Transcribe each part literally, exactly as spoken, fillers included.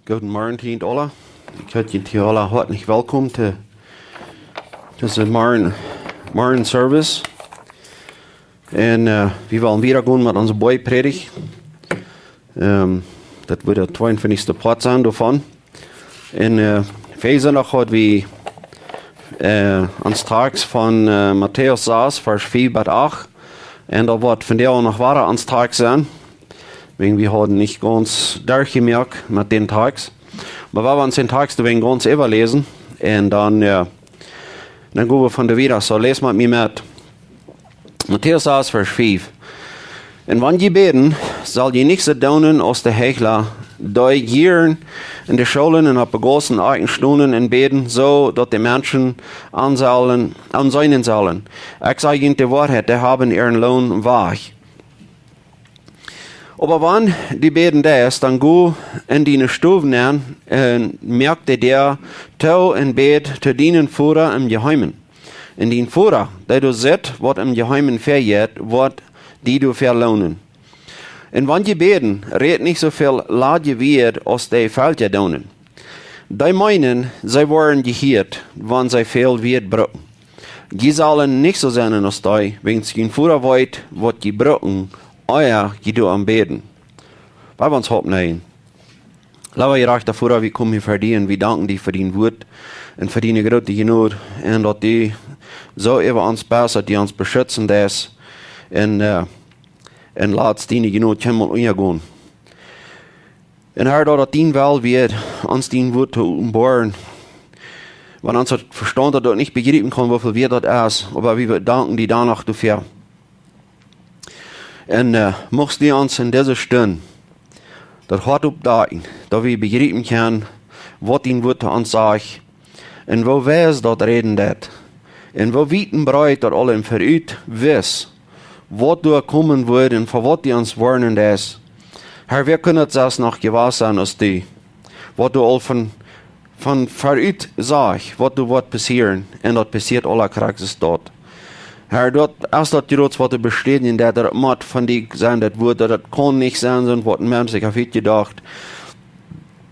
Gooden Morjen, Tiet aula. Ekj heet junt hia aula hoatlich welkom to dise Morjen, Morjen Service. Un, äh, wie wellen wieda gonen met onse Boajprädicht. Ähm, daut woat de tweeuntwintichste Poat sennen doavon. Un, äh, väajen Sindach haud wie, äh, ons Tekst von, äh, Matäus sas, Varsch fief bat acht. Un daut woat vondoag noch wieda ons Tekst sennen. Wäajen wie hauden nich gaunz derchjemoakt met dän Tekst. Oba wie woaren ons dän Tekst wäajen gaunz äwaläsen. Un dan, äh, dan go wie von doa wieda. Soo, läs met mie met. Matäus sas, Varsch fief. Un wan jie bäden, saul jie nich soo doonen aus de Heichla, dee jieren en de Schoolen un opp de Gaussen stonen un bäden, soo daut de Menschen an sellen, an seenen sellen. Ekj saj junt de Woarheit, dee haben äaren Loon wajch. Oba wan du bäden deist, dan go en diene Stow nenn un moak de Däa too un bäd to dienen Voda em Jeheimen. Un dien Voda, dee doa sitt, waut em Jeheimen väajeit, woat die doafäa loonen. Un wan jie bäden, rät nich soo väl ladje Wieed aus de Velkja doonen. Dee meenen, see woaren jehieet, wan see väl Wieed brucken. Jie sellen nich soo sennen aus dee, wäajen jun Voda weet, waut jie brucken, ea jie doarom bäden. Wie wellen ons oppnämen. Leewa jerajchta Voda, wie komen hia ver die un wie danken die fa dien Wuat un fa diene groote Jnod un daut du soo äwa ons best, daut du ons beschutzen deist un, äh, un latst diene Jnod kjeenmol unjagonen. Un Herr, daut daut dien Well wia, ons dien Wuat to openboaren. Wan ons daut Vestaunt daut nich bejriepen kaun, woo väl wieet daut es, oba wie danken die doano doafäa. Un, äh, muchst du ons en dise Stund daut Hoat oppdakjen, daut wie bejriepen kjennen, waut dien Wuat to ons sajcht, un woo wiet daut räden deit, un woo wiet un breet daut aul em Verut wist, waut doa komen woat un fa waut du ons woarnen deist. Herr, wäa kunn daut selfst noch jewast sennen aus du? Waut doa aul von, von verut sajcht, waut doa woat passieren, un daut passieet aula krakjt soo. Herr, daut es daut jrots, waut doa bestäden deit, daut daut mott von die sennen, daut Wuat, daut daut kaun nich sennen, soo waut een Mensch sikj haft jedocht.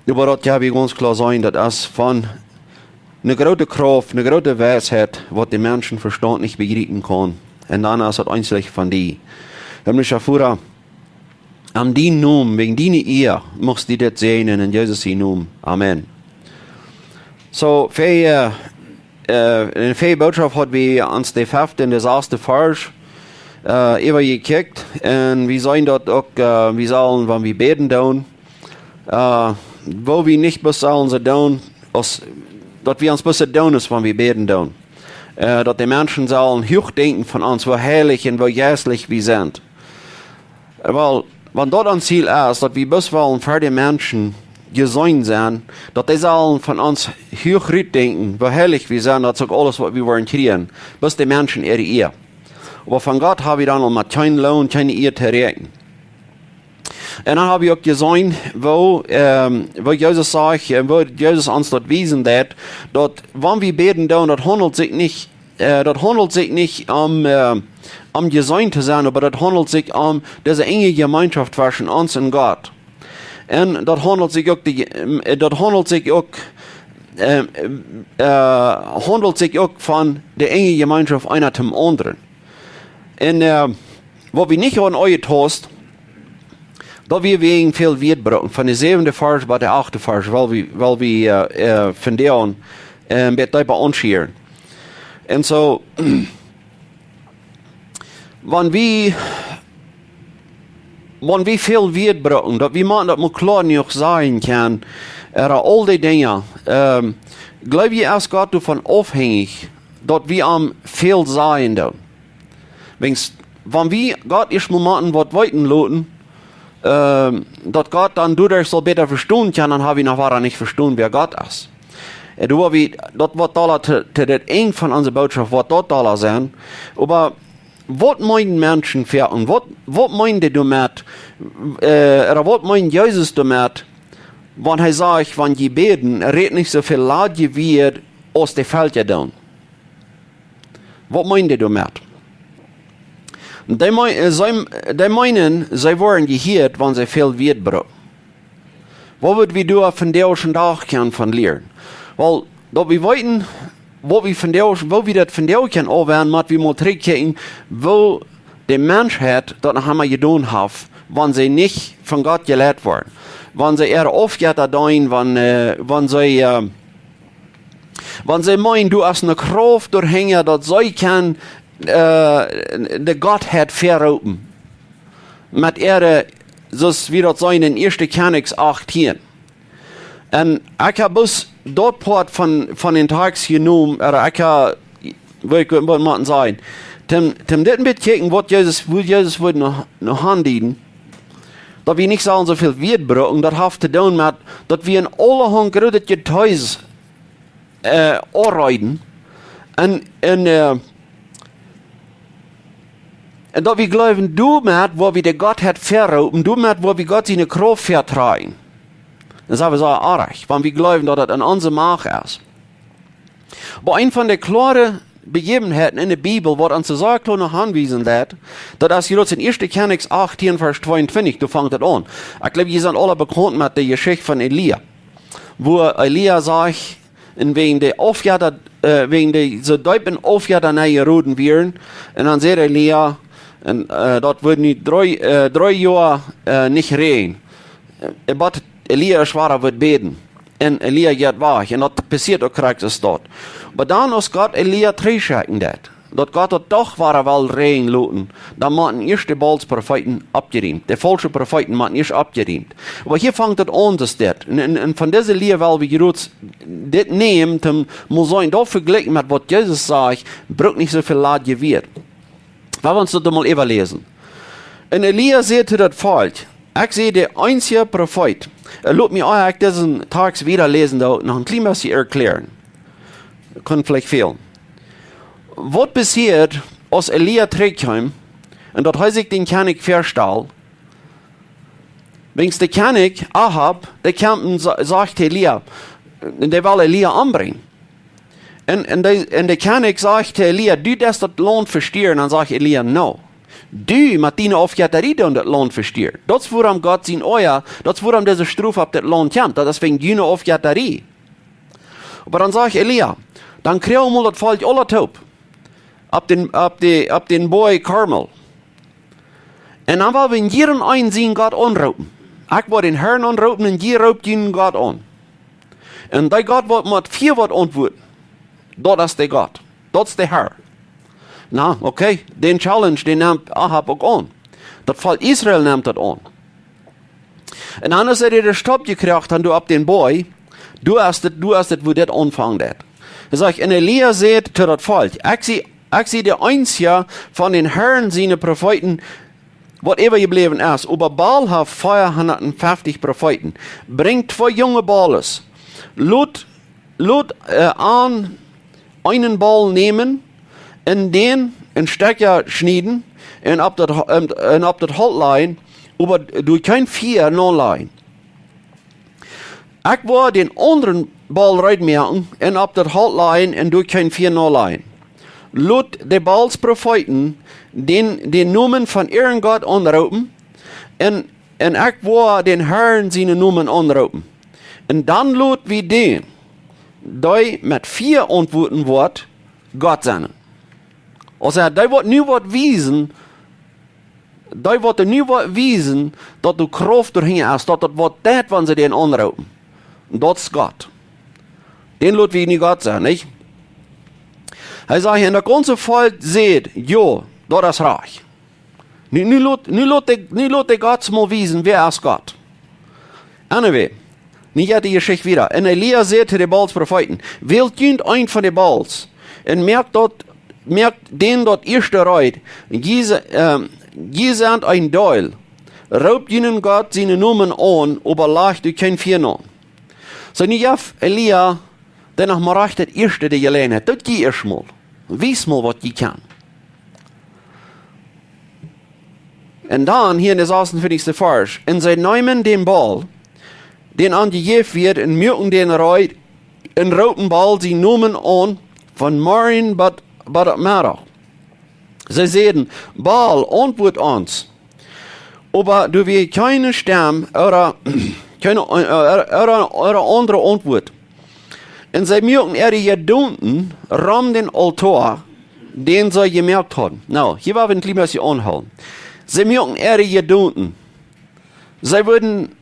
Oba daut, jo, wie gaunz kloa seenen, daut es von eene groote Krauft, eene groote Weisheit, waut de Menschenvestaunt nich bejriepen kaun. Un dan es daut eensich von die. Himmlischa Voda, aun dienen Nomen, wäajen diene Ea, muchst du dit säajnen en Jesus sienen Nomen. Amen. Soo, väaje, äh, äh, en väaje Bootschoft haud wie ons de fefte un de sasde Varsch, äh, äwajekjikjt. Un wie seenen daut uk, äh, wie sellen, wan wie bäden doonen, äh, woo wie nich bloos sellen soo doonen, aus daut wie ons bloos soo doonen, aus wan wie bäden doonen. Äh, daut de Menschen sellen huach denkjen von ons, woo heilich un woo jeistlich wie sent. Well, wan daut ons Ziel es, daut wie bloos wellen ver de Menschen jeseenen sennen, daut dee sellen von ons huach rut denkjen, woo heilich wie sent, daut es uk aules, waut wie wellen kjrieen, bloos de Menschen äare Ea. Oba von Gott ha wie dan aul met kjeen Loon, kjeene Ea to räakjnen. Un dan ha wie uk jeseenen, woo, ähm, woo Jesus sajcht, äh, woo Jesus ons daut wiesen deit, daut wan wie bäden doonen, daut haundelt sikj nich, äh, daut haundelt sikj nich om, äh, om jeseenen to sennen, oba daut haundelt sikj om dise enje Jemeenschoft tweschen ons un Gott. Un daut haundelt sikj uk, de, äh, daut haundelt sikj uk, äh, äh, haundelt sikj uk von de enje Jemeenschoft eena toom aundren. Un, äh, waut wie nich aun oje Toast, daut wie wäajen väl Wieed brucken, von de säwende Varsch bat de achte Varsch, well wie, well wie, äh, äh, vondoag, äh, een bät deepa aunschieren. Un soo, wan wie, wan wie väl Wieed brucken, daut wie mau daut mau kloa jenuach sajen kjennen, äh, aul dee Dinja, ähm, jleew jie, es Gott doavon aufhenjich, daut wie am väl sajen doonen? Wäajen, wan wie Gott ieescht mau motten waut weeten loten, ähm, daut Gott dan doaderch saul bäta vestonen kjennen, dan ha wie noch wada nich vestonen, wäa Gott es. Un doa wie, daut woat aula to, to daut Enj von onse Bootschoft, woat daut aula sennen. Oba waut meenen Menschen fa un waut, waut meent dee doamet, äh, ooda waut meent Jesus doamet, wan hee sajcht, wan jie bäden, rät nich soo väl ladje Wieed aus de Velkja doonen? Waut meent dee doamet? Dee mei-, äh, see, dee meenen, see woaren jehieet, wan see väl Wieed brucken. Waut woa wie doa vondoag dän Dach kjennen von lieren? Well, daut wie weeten, waut wie vondoag, woo wie daut vondoag kjennen aunwenjen, mott wie mol trigjkjikjen, woo de Menschheit daut noch emol jedonen haft, wan see nich von Gott jeleit worden. Wan see äare Aufjetta deenen, wan, äh, wan see, äh, wan see meenen, doa es eene Krauft doahinja, daut see kjennen, äh, de Gottheit verroopen. Met äare, soo aus wie daut seenen en Ieeschte Kjennichs achttieen. Un ekj hab bloos daut Poat von, von dän Tekst jenomen, ooda ekj hab, woo ekj wudd motten sajen, toom, toom dit een bät kjikjen, waut Jesus, woo Jesus wudd noch, noch aundieden, daut wie nich sellen soo väl Wieed brucken, daut haft to doonen met, daut wie en aulahaunt grootet Jetees, äh, aunreeden. Un, un, äh, un daut wie jleewen, doamet woa wie de Gottheit verroopen, doamet woa wie Gott siene Krauft vetrakjen. Dan sent wie soo oajch, wan wie jleewen, daut daut en onse Macht es. Oba eent von de kloare Bejäwenheiten en de Bibel, waut ons soo kloa noch aunwiesen deit, daut es hia en Ieeschte Kjennichs achttieen, Varsch tweeuntwintich, doa fangt daut aun. Ekj jleew, jie sent aule bekaunt met de Jeschicht von Elia. Woo Elia sajcht, un wäajen de Aufjetta, äh, wäajen dee soo deep en Aufjetta nenjeroden wieren. Un dan säd Elia, un, äh, daut woat nu dree, äh, dree Joa, äh, nich räajnen. Äh, bat Elia schwoa woat bäden. Un Elia jeit wajch. Un daut passieet uk krakjt soo daut. Oba dan, aus Gott Elia trigjschekjen deed, daut Gott daut doch wada well räajnen loten, dan motten ieescht de Baalsprofeeten oppjerieemt. De faulsche Profeeten motten ieescht oppjerieemt. Oba hia fangt daut aun, daut dit. Un, un, un von dise Lia well wie jrod dit nämen, toom mol seenen, daut vejlikjen met waut Jesus sajcht, brukt nich soo väl ladje Wieed. Lot ons daut mol äwaläsen. Un Elia säd to daut Volkj: "Ekj sie de eensje Profeet." Äh, lot mie, ea ekj disen Tekst wieda läsen, doa noch een kjlien bät erkjlären. Kaun veleicht fälen. Waut passieet, aus Elia trigjkjeem un daut hee sikj dän Kjennich väastald? Wiels de Kjennich, Ahab, dee kjeem un sa-, sajcht Elia, un dee well Elia ombrinjen. Un, un de, un de Kjennich sajcht to Elia: "Du deist daut Launt vestieren." Dan sajcht Elia: "No. Du met diene Aufjettarie deist daut Launt vestieren." Daut es wuarom Gott sien Oaja, daut es wuarom dise Strof opp dit Launt kjemt. Daut es wäajen june Aufjettarie. Oba dan sajcht Elia: "Dan kjrie mol daut Volkj aula toop opp dän, opp de, opp dän Boajch Karmel. Un dan well wie jieda een sienen Gott aunroopen. Ekj woa dän Herrn aunroopen un jie roopt junen Gott aun. Un dee Gott, waut met Fia woat auntwuaden, daut es de Gott. Daut es de Herr." Na, okay, dän Challenge, dän nemt Ahab uk aun. Daut Volkj Israel nemt daut aun. Un dan, aus hee de Stopp jekjräajen haud, dan doa opp dän Boajch, doa es dit, doa es dit, wua dit aunfangen deed. Dan sajcht: "Un Elia säd to daut Volkj: Ekj sie, ekj sie de eensje von dän Herrn siene Profeeten, waut äwajebläwen es. Oba Baal haft veahundatfeftich Profeeten. Brinjt twee junge Baules. Lot, lot, äh, an eenen Baul nämen un dän en Stekja schnieden un opp daut Ho-, un, un opp daut Holt lajen, oba doa kjeen Fia noläjen. Ekj woa dän aundren Baul reed moaken un opp daut Holt lajen un doa kjeen Fia noläjen. Lot de Baalsprofeeten dän, dän Nomen von äaren Gott aunroopen un, un ekj woa dän Herrn sienen Nomen aunroopen. Un dan lot wie dän, dee met Fia auntwuaden woat, Gott sennen." Aulsoo, dee woat nu waut wiesen, dee woat nu waut wiesen, daut doa Krauft doahinja es, daut daut waut deit, wan see dän aunroopen. Daut es Gott. Dän lot wie nu Gott sennen, nich? Hee sajcht: "Un daut gaunze Volkj säd: Jo, daut es rajcht." Nu, nu lot, nu lot de, nu lot de Gott mol wiesen, wäa es Gott. Anyway, nu jeit de Jeschicht wieda. "Un Elia säd to de Baalsprofeeten: Wält junt eenen von de Bauls un moakt daut, moakt dän daut ieeschte reed. Jie se-, ähm, jie sent een Deel. Roopt junen Gott sienen Nomen aun, oba lajcht doa kjeen Fia aun." Soo, nu jeft Elia dän noch mau rajcht daut ieeschte de Jeläajenheit. Daut jie ieescht mol. Wiest mol, waut jie kjennen. Un dan hia en de sasuntwintichste Varsch. "Un see neemen dän Baul, dän an jejäft wort, un muaken dän reed, un roopen Baal sienen Nomen aun, von Morjen bat, bat Meddach. See säden: Baal, auntwuat ons." Oba doa wia kjeene Stemm ooda Kjeene, äh, äh, äh, äh, aundre Auntwuat. Un see muaken äare Jedonten rom dän Aultoa, dän see jemoakt hauden. Nu, hia woa wie een kjlien bät aunhoolen. See muaken äare Jedonten. See wudden,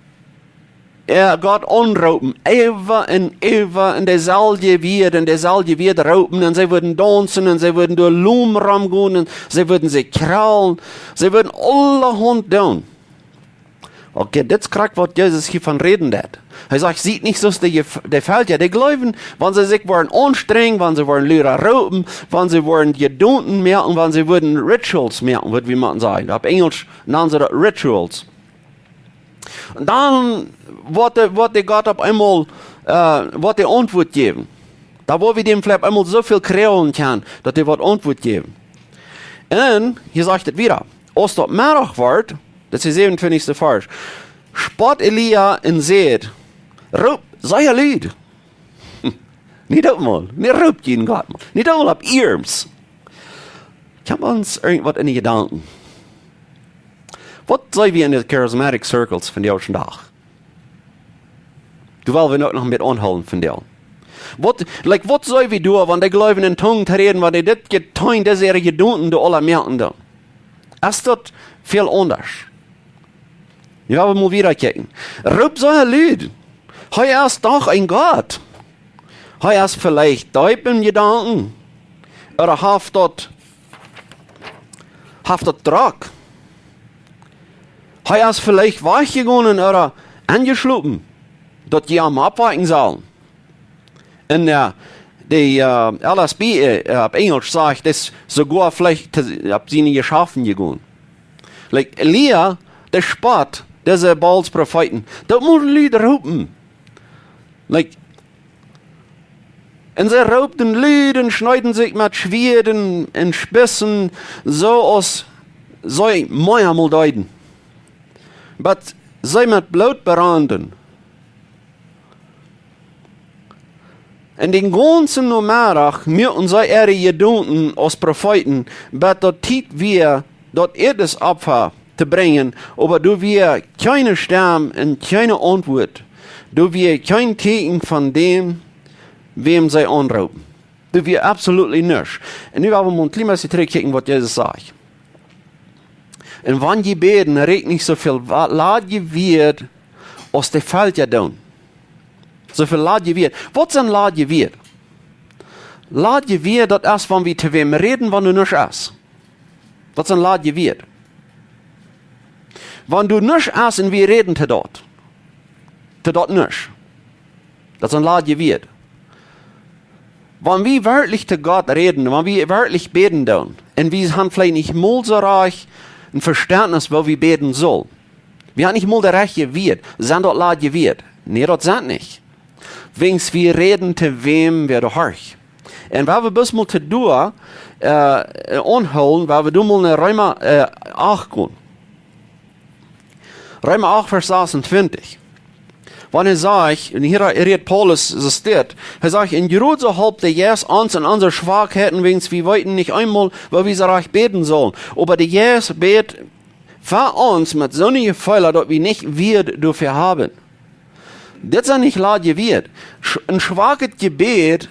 äh, Gott aunroopen, äwa un äwa, un deeselwje Wieed, un deeselwje Wieed roopen, un see wudden daunzen, un see wudden derch Loom romgonen, un see wudden sikj kjraulen, see wudden aulahaunt doonen. Okay, dit es krakjt waut Jesus hia von räden deed. Hee sajcht: "Siet nich soo aus de, de Velkja, dee jleewen, wan see sikj wudden aunstrenjen, wan see wudden lud roopen, wan see wudden Jedonten moaken, wan see wudden Rituals moaken, wudd wie mau sajen." Opp Enjlisch nanen see daut Rituals. Un dan woat de, woat de Gott opp eemol, äh, woat de Auntwuat jäwen. Dan woa wie däm veleicht eemol soo väl kjrieen kjennen, daut hee woat Auntwuat jäwen. Un hia sajcht et wada: "Aus daut Meddach wort", daut es de säwenuntwintichste Varsch, "spott Elia un säd: Roop sea lud." Nich daut mol. Nich: "Roopt jun Gott mol." Nich daut mol: "Opp ieescht." Kjemt ons irjentwaut enne Jedanken? Waut seenen wie enne Charismatic Circles vondoag dän Dach? Doa well wie uk noch met aunhoolen vondoag. Waut, like, waut seenen wie doa, wan dee jleewen en Tungen to räden, wan dee dit jeteent, dise äare Jedonten doa aula moaken doonen? Es daut väl aundasch? Jo, wie motten wieda kjikjen. "Roop sea lud. Hee es doch een Gott." Hee es veleicht deep en Jedanken. Ooda haft daut, haft daut drock. Hee es veleicht wajchjegonen ooda enjeschlopen, daut jie am oppwakjen sellen. Un, äh, de, äh, L S B, äh, opp Enjlisch sajcht, es soogoa veleicht to, opp siene Jeschaften jegonen. Like, Elia, dee spott dise Baals Profeeten. "Doot mol lud roopen." Like, un see roopten lud un schneeden sikj met Schwieeden un Spissen, soo aus see mau eemol deeden, bat see met Bloot beranden. Un dän gaunzen Nomeddach muaken see äare Jedonten aus Profeeten, bat daut Tiet wia, daut Ieedesopfa to brinjen, oba doa wia kjeene Stemm un kjeene Auntwuat. Doa wia kjeen Tieekjen von däm, wäm see aunroopen. Doa wia absolutely nuscht. Un nu well wie mol een kjlien bät trigjkjikjen, waut Jesus sajcht. Un wan jie bäden, räd nich soo väl wa-, ladje Wieed aus de Velkja doonen. Soo väl ladje Wieed. Waut sent ladje Wieed? Ladje Wieed, daut es, wan wie to wäm räden, wan doa nuscht es. Daut sent ladje Wieed. Wan doa nuscht es un wie räden to daut, to daut nuscht. Daut sent ladje Wieed. Wan wie werkjlich to Gott räden, wan wie werkjlich bäden doonen, un wie han veleicht nich mol soo rajcht een Vestentnis, woo wie bäden sellen, wie han nich mol de rajchte Wieed, sent daut ladje Wieed? Nä, daut sent nich. Wiels wie räden to wäm, wäa doa horcht. Un wan wie bloos mol to doa, äh, aunhoolen, wan wie doa mol no Reema, äh, acht gonen. Reema acht, Varsch sasuntwintich. Wan hee sajcht, un hia rät Paulus, soo steit, hee sajcht: "Un jrod soo halpt de Jeist ons en onse Schwakheiten, wiels wie weeten nich eemol, woo wie soo rajcht bäden sellen. Oba de Jeist bät fa ons met soone Jefeelen, daut wie nich Wieed doafäa haben." Dit sent nich ladje Wieed. Sch-, een schwakjet Jebäd,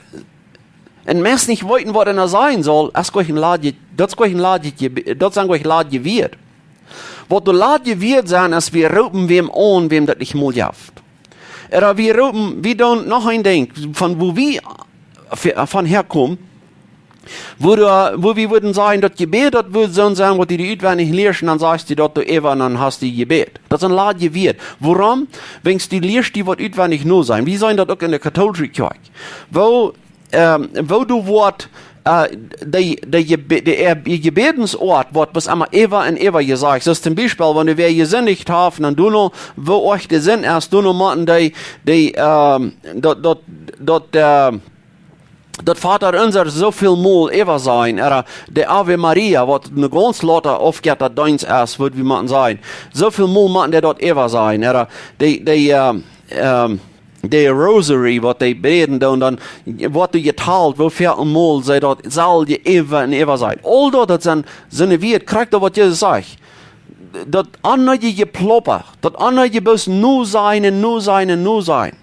un meist nich weeten, waut eena sajen saul, es jlikj een ladje, daut es jlikj een ladje Jebä-, daut sent jlikj ladje Wieed. Waut doa ladje Wieed sent, es, wie roopen wäm aun, wäm daut nich mol jeft. Ooda wie roopen, wie doonen noch een Dinkj, von wua wie ve-, von häakomen, wua doa, wua wie wudden sajen, daut Jebäd, daut wudd soo sennen, waut du utwendich lieescht, un dan sajchst du daut doa äwa, un dan hast du jebät. Daut es een ladje Wieed. Wuarom? Wiels du lieescht die waut utwendich nosennen. Wie seenen daut uk enne kautoolische Kjoakj. Woo, ähm, woo du woascht, äh, de, de Jebä-, de, äh, Jebädensoat woat bloos emma äwa un äwa jesajcht. Soo aus toom Biespel, wan wäa jesindicht haft, dan doonen, woo uk de Sind es, doonen motten dee, dee, ähm, daut, daut, daut, äh, daut Vaterunser soo väl mol äwa sajen, ooda de Ave Maria, waut eene gaunz lote Aufgottsdeenst es, wudd wie motten sajen. Soo väl mol motten dee daut äwa sajen, ooda de, de, ähm, ähm, de Rosary, waut dee bäden doonen, dan woat doa jetalt, woo väl mol see daut selwje äwa un äwa sajen. Aul daut, daut sent, sent Wieed, krakjt daut, waut Jesus sajcht. daut onneedje Jeploppa, daut onneedje bloos nu sennen un nu sennen un nu sennen.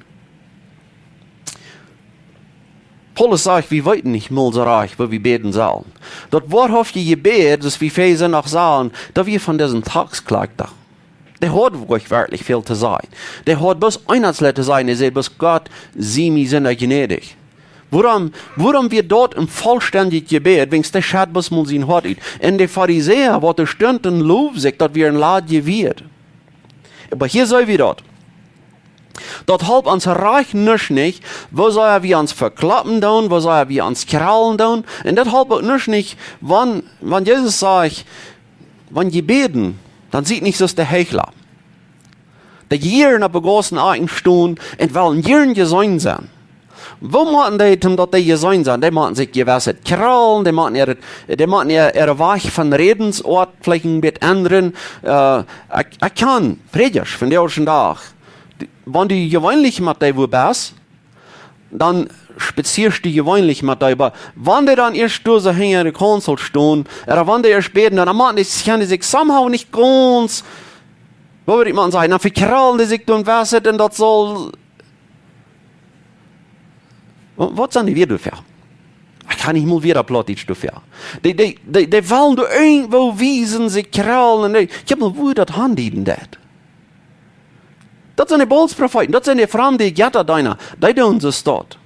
Paulus sajcht, wie weeten nich mol soo rajcht, woo wie bäden sellen. Daut woarhauftje Jebäd, daut wie väl sent noch sellen, daut wia von disen Taxkolkta. Dee haud werkjlich väl to sajen. Dee haud bloos eent to sajen, dee säd bloos: "Gott, sie mie Sinda gnädich." Wuarom, wuarom wia daut een vollstendjet Jebäd, wiels dee schedd bloos mol sien Hoat ut? Un de Farisäa, waut doa stunden, lowen sikj, daut wia een ladjet Wieed. Oba hia seenen wie daut. Daut halpt ons rajcht nuscht nich, woo sea wie ons vekloppen doonen, woo sea wie ons kjraulen doonen. Un daut halpt uk nuscht nich, wan, wan Jesus sajcht, wan jie bäden, dan siet nich soo aus de Heichla, dee jieren opp de Gaussen stonen un wellen jieren jeseenen sennen. Woo motten dee, om daut dee jeseenen sent? Dee motten sikj jewess kjraulen, dee motten äa, dee motten äa, äa Wajch von Rädensoat veleicht een bät endren. Äh, ekj, ekj kjan Prädjasch von dän ieeschten Dach. Wan du jeweenlich met dee wua best, dan spazieescht du jeweenlich met dee. Oba wan dee dan ieescht doa soo hinja de Kaunzel stonen, ooda wan dee ieescht bäden, dan motten dee, kjennen dee sikj somehow nich gaunz, woo wudd ekj mau sajen, dan vekjraulen dee sikj doa wess un daut saul Wa-, waut sent dee Wieed doafäa? Ekj kaun nich mol wada Plautdietsch doafäa. Dee, dee, dee, dee wellen doa irjentwoo wiesen, see kjraulen un dee, ekj hab mol, woo daut Haunt dieden deit. Daut sent de Baalsprofeeten, daut sent de framde Jettadeena, dee doonen soo daut.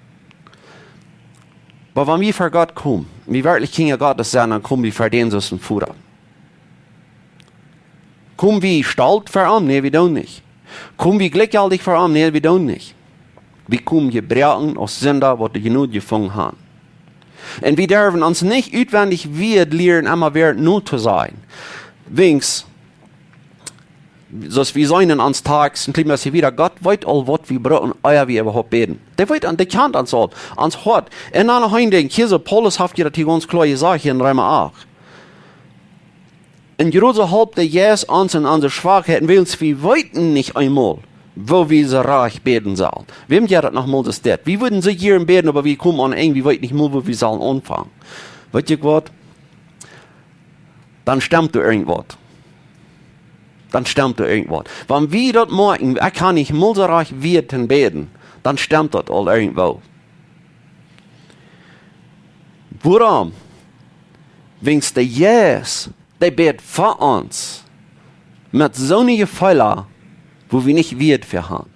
Oba wan wie ver Gott komen, wie werkjlich Kjinja Gottes sent, dan komen wie ver dän soo aus een Voda. Komen wie stolt ver am? Nä, wie doonen nich. Komen wie jlikjjeltich ver am? Nä, wie doonen nich. Wie komen jebroaken aus Sinda, waut de Jnod jefungen haben. Un wie derwen ons nich utwendich wada lieren, emma wada nu to sajen. Wiels, soo aus wie seenen en ons Takjst, un kjlien bät wada, Gott weet aul, waut wie brucken, ea wie äwahaupt bäden. Dee weet, dee kjant ons aul, ons Hoat. Un dan noch een Dinkj, hia soo, Paulus haft hia daut hia gaunz kloa jesajcht, hia en Reema acht. Un jrod soo halpt de Jeist ons en onse Schwakheiten, wiels wie weeten nich eemol, woo wie soo rajcht bäden sellen. Wäm jeit daut noch mol soo steit? Wie wudden soo jieren bäden, oba wie komen aun een, wie weeten nich mol, woo wie sellen aunfangen. Weet jie waut? Dan stemt doa irjentwaut. Dan stemt doa irjentwaut. Wan wie daut moakjen, ekj kaun nich mol soo rajcht wada bäden, dan stemt daut aul irjentwoo. Wuarom? Wiels de Jeist, dee bät fa ons met soone Jefeelen, wua wie nich Wieed fa haben.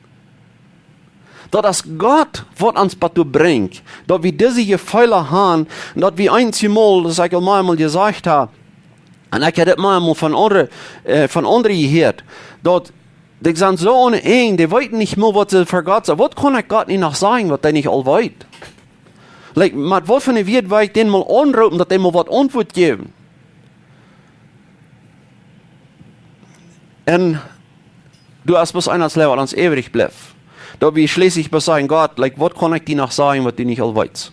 Daut es Gott, waut ons bat doa brinjt, daut wie dise Jefeelen haben, un daut wie eenjemol, daut ekj aul meamol jesajcht hab, un ekj hab dit meamol von aundre, äh, von aundre jehieet, daut dee sent soo onen Enj, dee weeten nich mol, waut see ver Gott sajen. Waut kaun ekj Gott nich noch sajen, waut hee nich aul weet? Like, met waut fa een Wieed woa ekj dän mol aunroopen, daut hee mol waut Auntwuat jeft? Un du hast bloos eent aus Läwen, waut ons iwrich blift. Daut wie schlieslich bloos sajen: "Gott, like, waut kaun ekj die noch sajen, waut du nich aul weetst?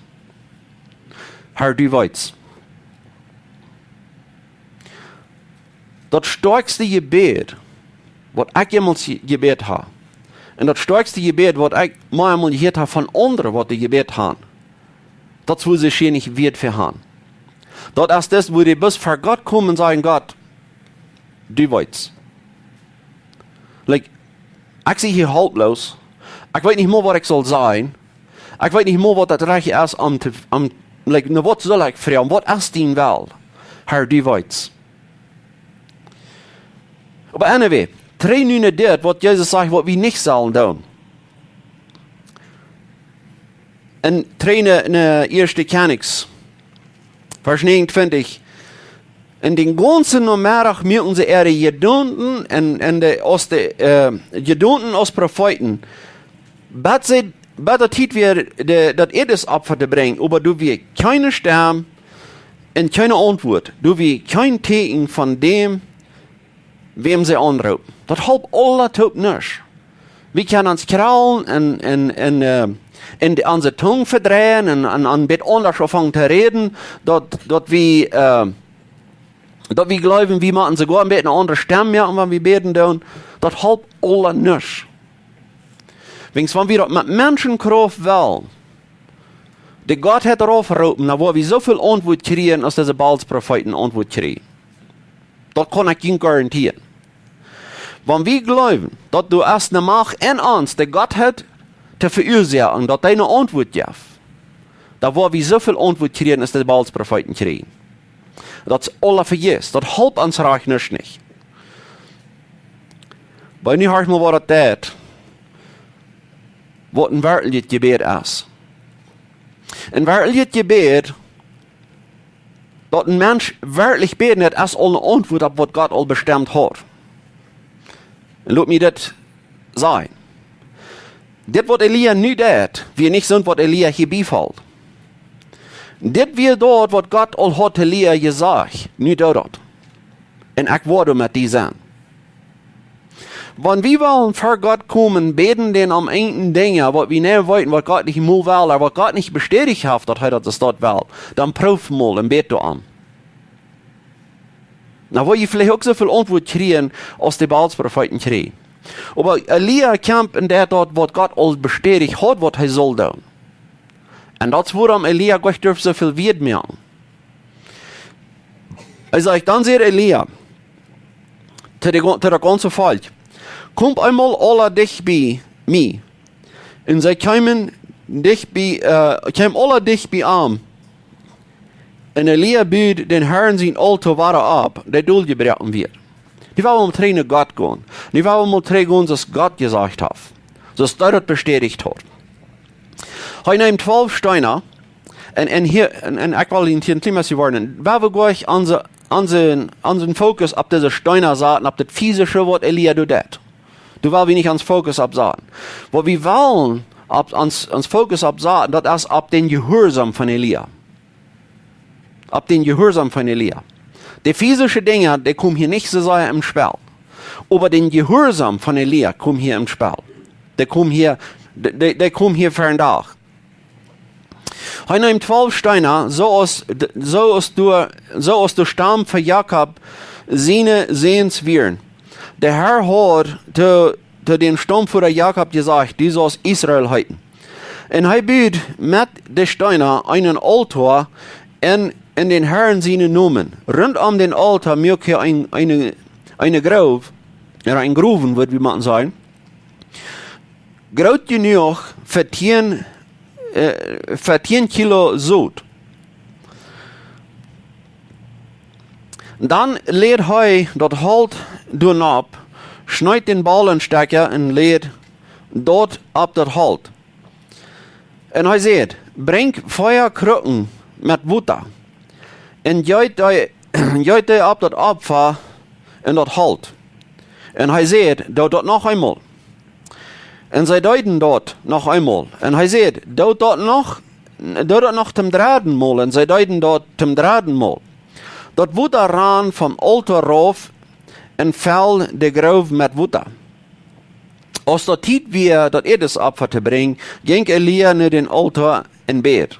Herr, du weetst." Daut stoakjste Jebäd, waut ekj jemols je-, jebät hab, un daut stoakjste Jebäd, waut ekj mau eemol jehieet hab von aundre, waut dee jebät haben, daut es, wua see schieren nich Wieed fa haben. Daut es daut, wua dee bloos ver Gott komen un sajen: "Gott, du weetst." Like, ekj sie hia helploos. Ekj weet nich mol, waut ekj saul sajen. Ekj weet nich mol, waut daut rajchte es om to, om, like, no waut saul ekj froagen? Waut es dien Well? Herr, du weetst. Oba anyway, trigj nu no dit, waut Jesus sajcht, waut wie nich sellen doonen. Un trigj no, no ieeschte Kjennichs, Varsch näajenuntwintich. Un dän gaunzen Nomeddach muaken see äare Jedanken un, un de, aus de, äh, Jedanken aus Profeeten, bat see, bat de Tiet wia, de, daut Ätesopfa to brinjen, oba doa wia kjeene Stemm un kjeene Auntwuat, doa wia kjeen Tieekjen von däm, wäm see aunroopen. Daut holp aula toop nuscht. Wie kjennen ons kjraulen un, un, un, äh, un de, onse Tung vedreien un, un, un een bät aundasch aunfangen to räden, daut, daut wie, äh, daut wie jleewen, wie motten soogoa een bät eene aundre Stemm moaken, wan wie bäden doonen. Daut holp aula nuscht. Wiels wan wie daut met Menschenkrauft wellen, de Gott haft raufjeroopen, dan woa wie soo väl Auntwuat kjrieen, aus dise Baalsprofeeten Auntwuat kjrieen. Daut kaun ekj junt garantieren. Wan wie jleewen, daut doa es ne Macht en ons, dee Gott haft to veuasoaken, daut dee ne Auntwuat jeft, dan woa wie soo väl Auntwuat kjrieen aus de Baals Profeeten kjrieejen. Daut es aula vejäfs, daut halpt ons rajcht nuscht nich. Oba nu horch mol, waut daut deit, waut een werkjlichet Jebäd es. Een werkjlichet Jebäd, daut een Mensch werkjlich bäden deit, es aul ne Auntwuat opp waut Gott aul bestemt haud. Un lot mie dit sajen. Dit, waut Elia nu deit, wia nich soont, waut Elia hia biefoll. Dit wia daut, waut Gott aul haud to Elia jesajcht: Nu doo daut, un ekj woa doa met die sennen. Wan wie wellen ver Gott komen, bäden dän om eene Dinja, waut wie nich weeten, waut Gott nich mol well, ooda waut Gott nich bestädicht haft, daut hee daut es daut well, dan proow mol un bäd doa om. Dan woa jie veleicht uk soo väl Auntwuat kjrieen aus de Baals Profeeten kjrieejen. Oba Elia kjeem un deit daut, waut Gott aul bestädicht haud, waut hee sull doonen. Un daut es wuarom Elia nich durf soo väl Wieed moaken. Hee sajcht: Dan säd Elia to de, to daut gaunze Volkj: Komt eemol aula dicht bie mie. Un see kjeemen dicht bie, äh, kjeemen aula dicht bie am. Un Elia bud dän Harn sien Aultoa wada opp, dee doljebroaken wia. Nu well wie mol trigj no Gott gonen. Nu well wie mol trigj gonen, soo aus Gott jesajcht haft, soo aus hee daut bestädicht haud. Hee neem twalf Steena, un, un hia, un, un ekj well hia een kjlien bät woaren. Wie wellen jlikj onse, onse, onsen Fokus opp dise Steena saten, opp daut physische, waut Elia doa deit. Doa well wie nich onsen Fokus opp saten. Waut wie wellen opp ons, ons Fokus opp saten, daut es opp dän Jehuarsaum von Elia. Opp dän Jehuarsaum von Elia. De physische Dinja, dee komen hia nich soo sea em Spell. Oba dän Jehuarsaum von Elia kjemt hia em Spell. Dee kjemt hia, dee, dee, dee kjemt hia ver dän Dach. Hee neem twalf Steena, soo aus, soo aus doa, soo aus de Staum von Jakob siene Säns wieren. De Har haud to, to dän Staumvoda Jakob jesajcht: Du saust Israel heeten. Un hee bud met de Steena eenen Aultoa en, en dän Harn sienen Nomen. Runt om dän Aultoa muak hee een, eene, eene Groow, ooda een Growen, wudd wie mau sajen, groot jenuach fa tieen, äh, fa tieen Kilo Sot. Dan läd hee daut Holt doa nopp, schneed dän Boll en Stekja un läd daut opp daut Holt. Un hee säd: Brinjt vea Krucken met Wota un jeet dee, jeet dee opp daut Opfa un daut Holt. Un hee säd: Doot daut noch eemol. Un see deeden daut noch eemol. Un hee säd: Doot daut noch, doot daut noch toom dredden Mol. Un see deeden daut toom dredden Mol. Daut Wota rand vom Aultoa rauf un fell de Groow met Wota. Aus daut Tiet wia, daut Ätesopfa to brinjen, jinkj Elia no dän Aultoa un bäd: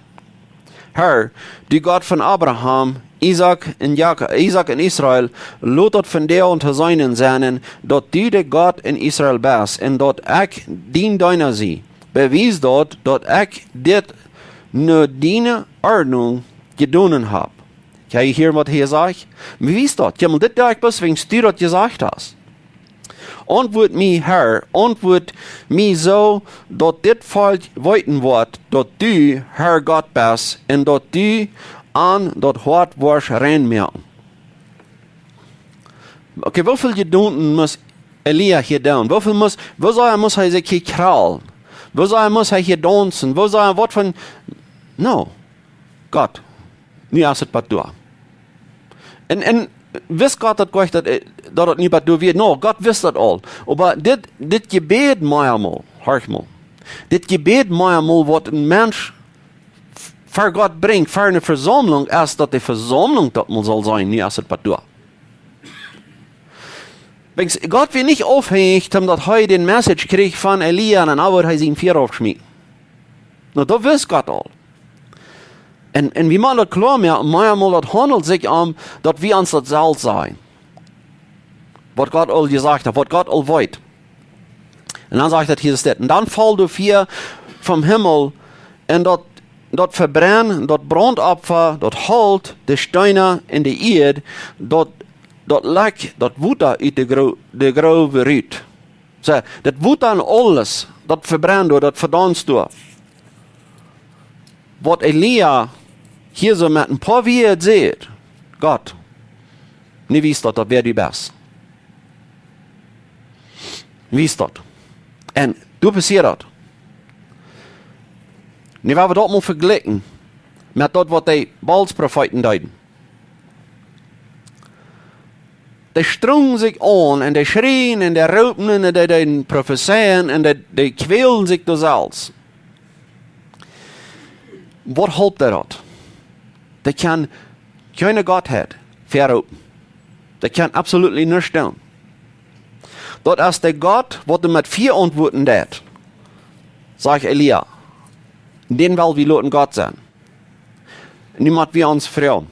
Har, du Gott von Abraham, Isaak un Jakob, Isaak un Israel, lot daut vondoag to seenen sennen, daut du de Gott en Israel best un daut ekj dien Deena sie. Bewies daut, daut ekj dit no diene Ordnunk jedonen hab. Kjenn jie hieren, waut hee sajcht? Bewies daut. Kjemol, dit doo ekj bloos, wiels du daut jesajcht hast. Auntwuat mie, Har, auntwuat mie soo, daut dit Volkj weeten woat, daut du, Har, Gott best un daut du an daut Hoat woascht rein moaken. Okay, woo väl Jedanken must Elia hia doonen? Woo väl must, woo sea must hee sikj hia kraulen? Woo sea must hee hia daunzen? Woo sea, waut von, no, Gott, nu es et bat doa. Un, un wist Gott daut, Gott daut, äh, daut et nu bat doa wia? No, Gott wist daut aul. Oba dit, dit Jebäd mau emol, horch mol. Dit Jebäd mau emol, waut een Mensch f-, ver Gott brinjt, ver eene Vesaumlunk, es daut de Vesaumlunk daut mol saul sennen, nu es et bat doa. Wiels Gott wia nich aufhenjich, daut hee dän Message kjrieech von Elia un dan wudd hee sien Fia raufschmieten. No, daut wist Gott aul. Un, un wie motten daut kloa moaken, mau emol, daut haundelt sikj om, daut wie ons daut selfst sajen, waut Gott aul jesajcht haft, waut Gott aul weet. Un dan sajcht daut hia dit. Un dan foll doa Fia vom Himmel un daut, daut vebrennd, daut Brauntopfa, daut Holt, de Steena un de Ieed, daut Daut lekjt daut Wota ut de, Gro de Grow rut. Soo, daut Wota un aules, daut vebrennt doa, daut vedaunst doa. Waut Elia hia soo met een poa Wieed sajcht: Gott, nu wies daut, daut wäa du best. Wies daut. Un doa passieet daut. Nu, wan wie daut mol vejlikjen met daut, waut de Baalsprofeeten deeden. Dee strungen sikj aun un dee schrieejen un dee roopen un dee deeden profezeien un dee, dee kwälden sikj doa selfst. Waut holp dee daut? Dee kjennen kjeene Gottheit verroopen. Dee kjennen absolutely nuscht doonen. Daut es de Gott, waut doa met Fia auntwuaden deit, sajcht Elia. Dän well wie loten Gott sennen. Nu mott wie ons froagen: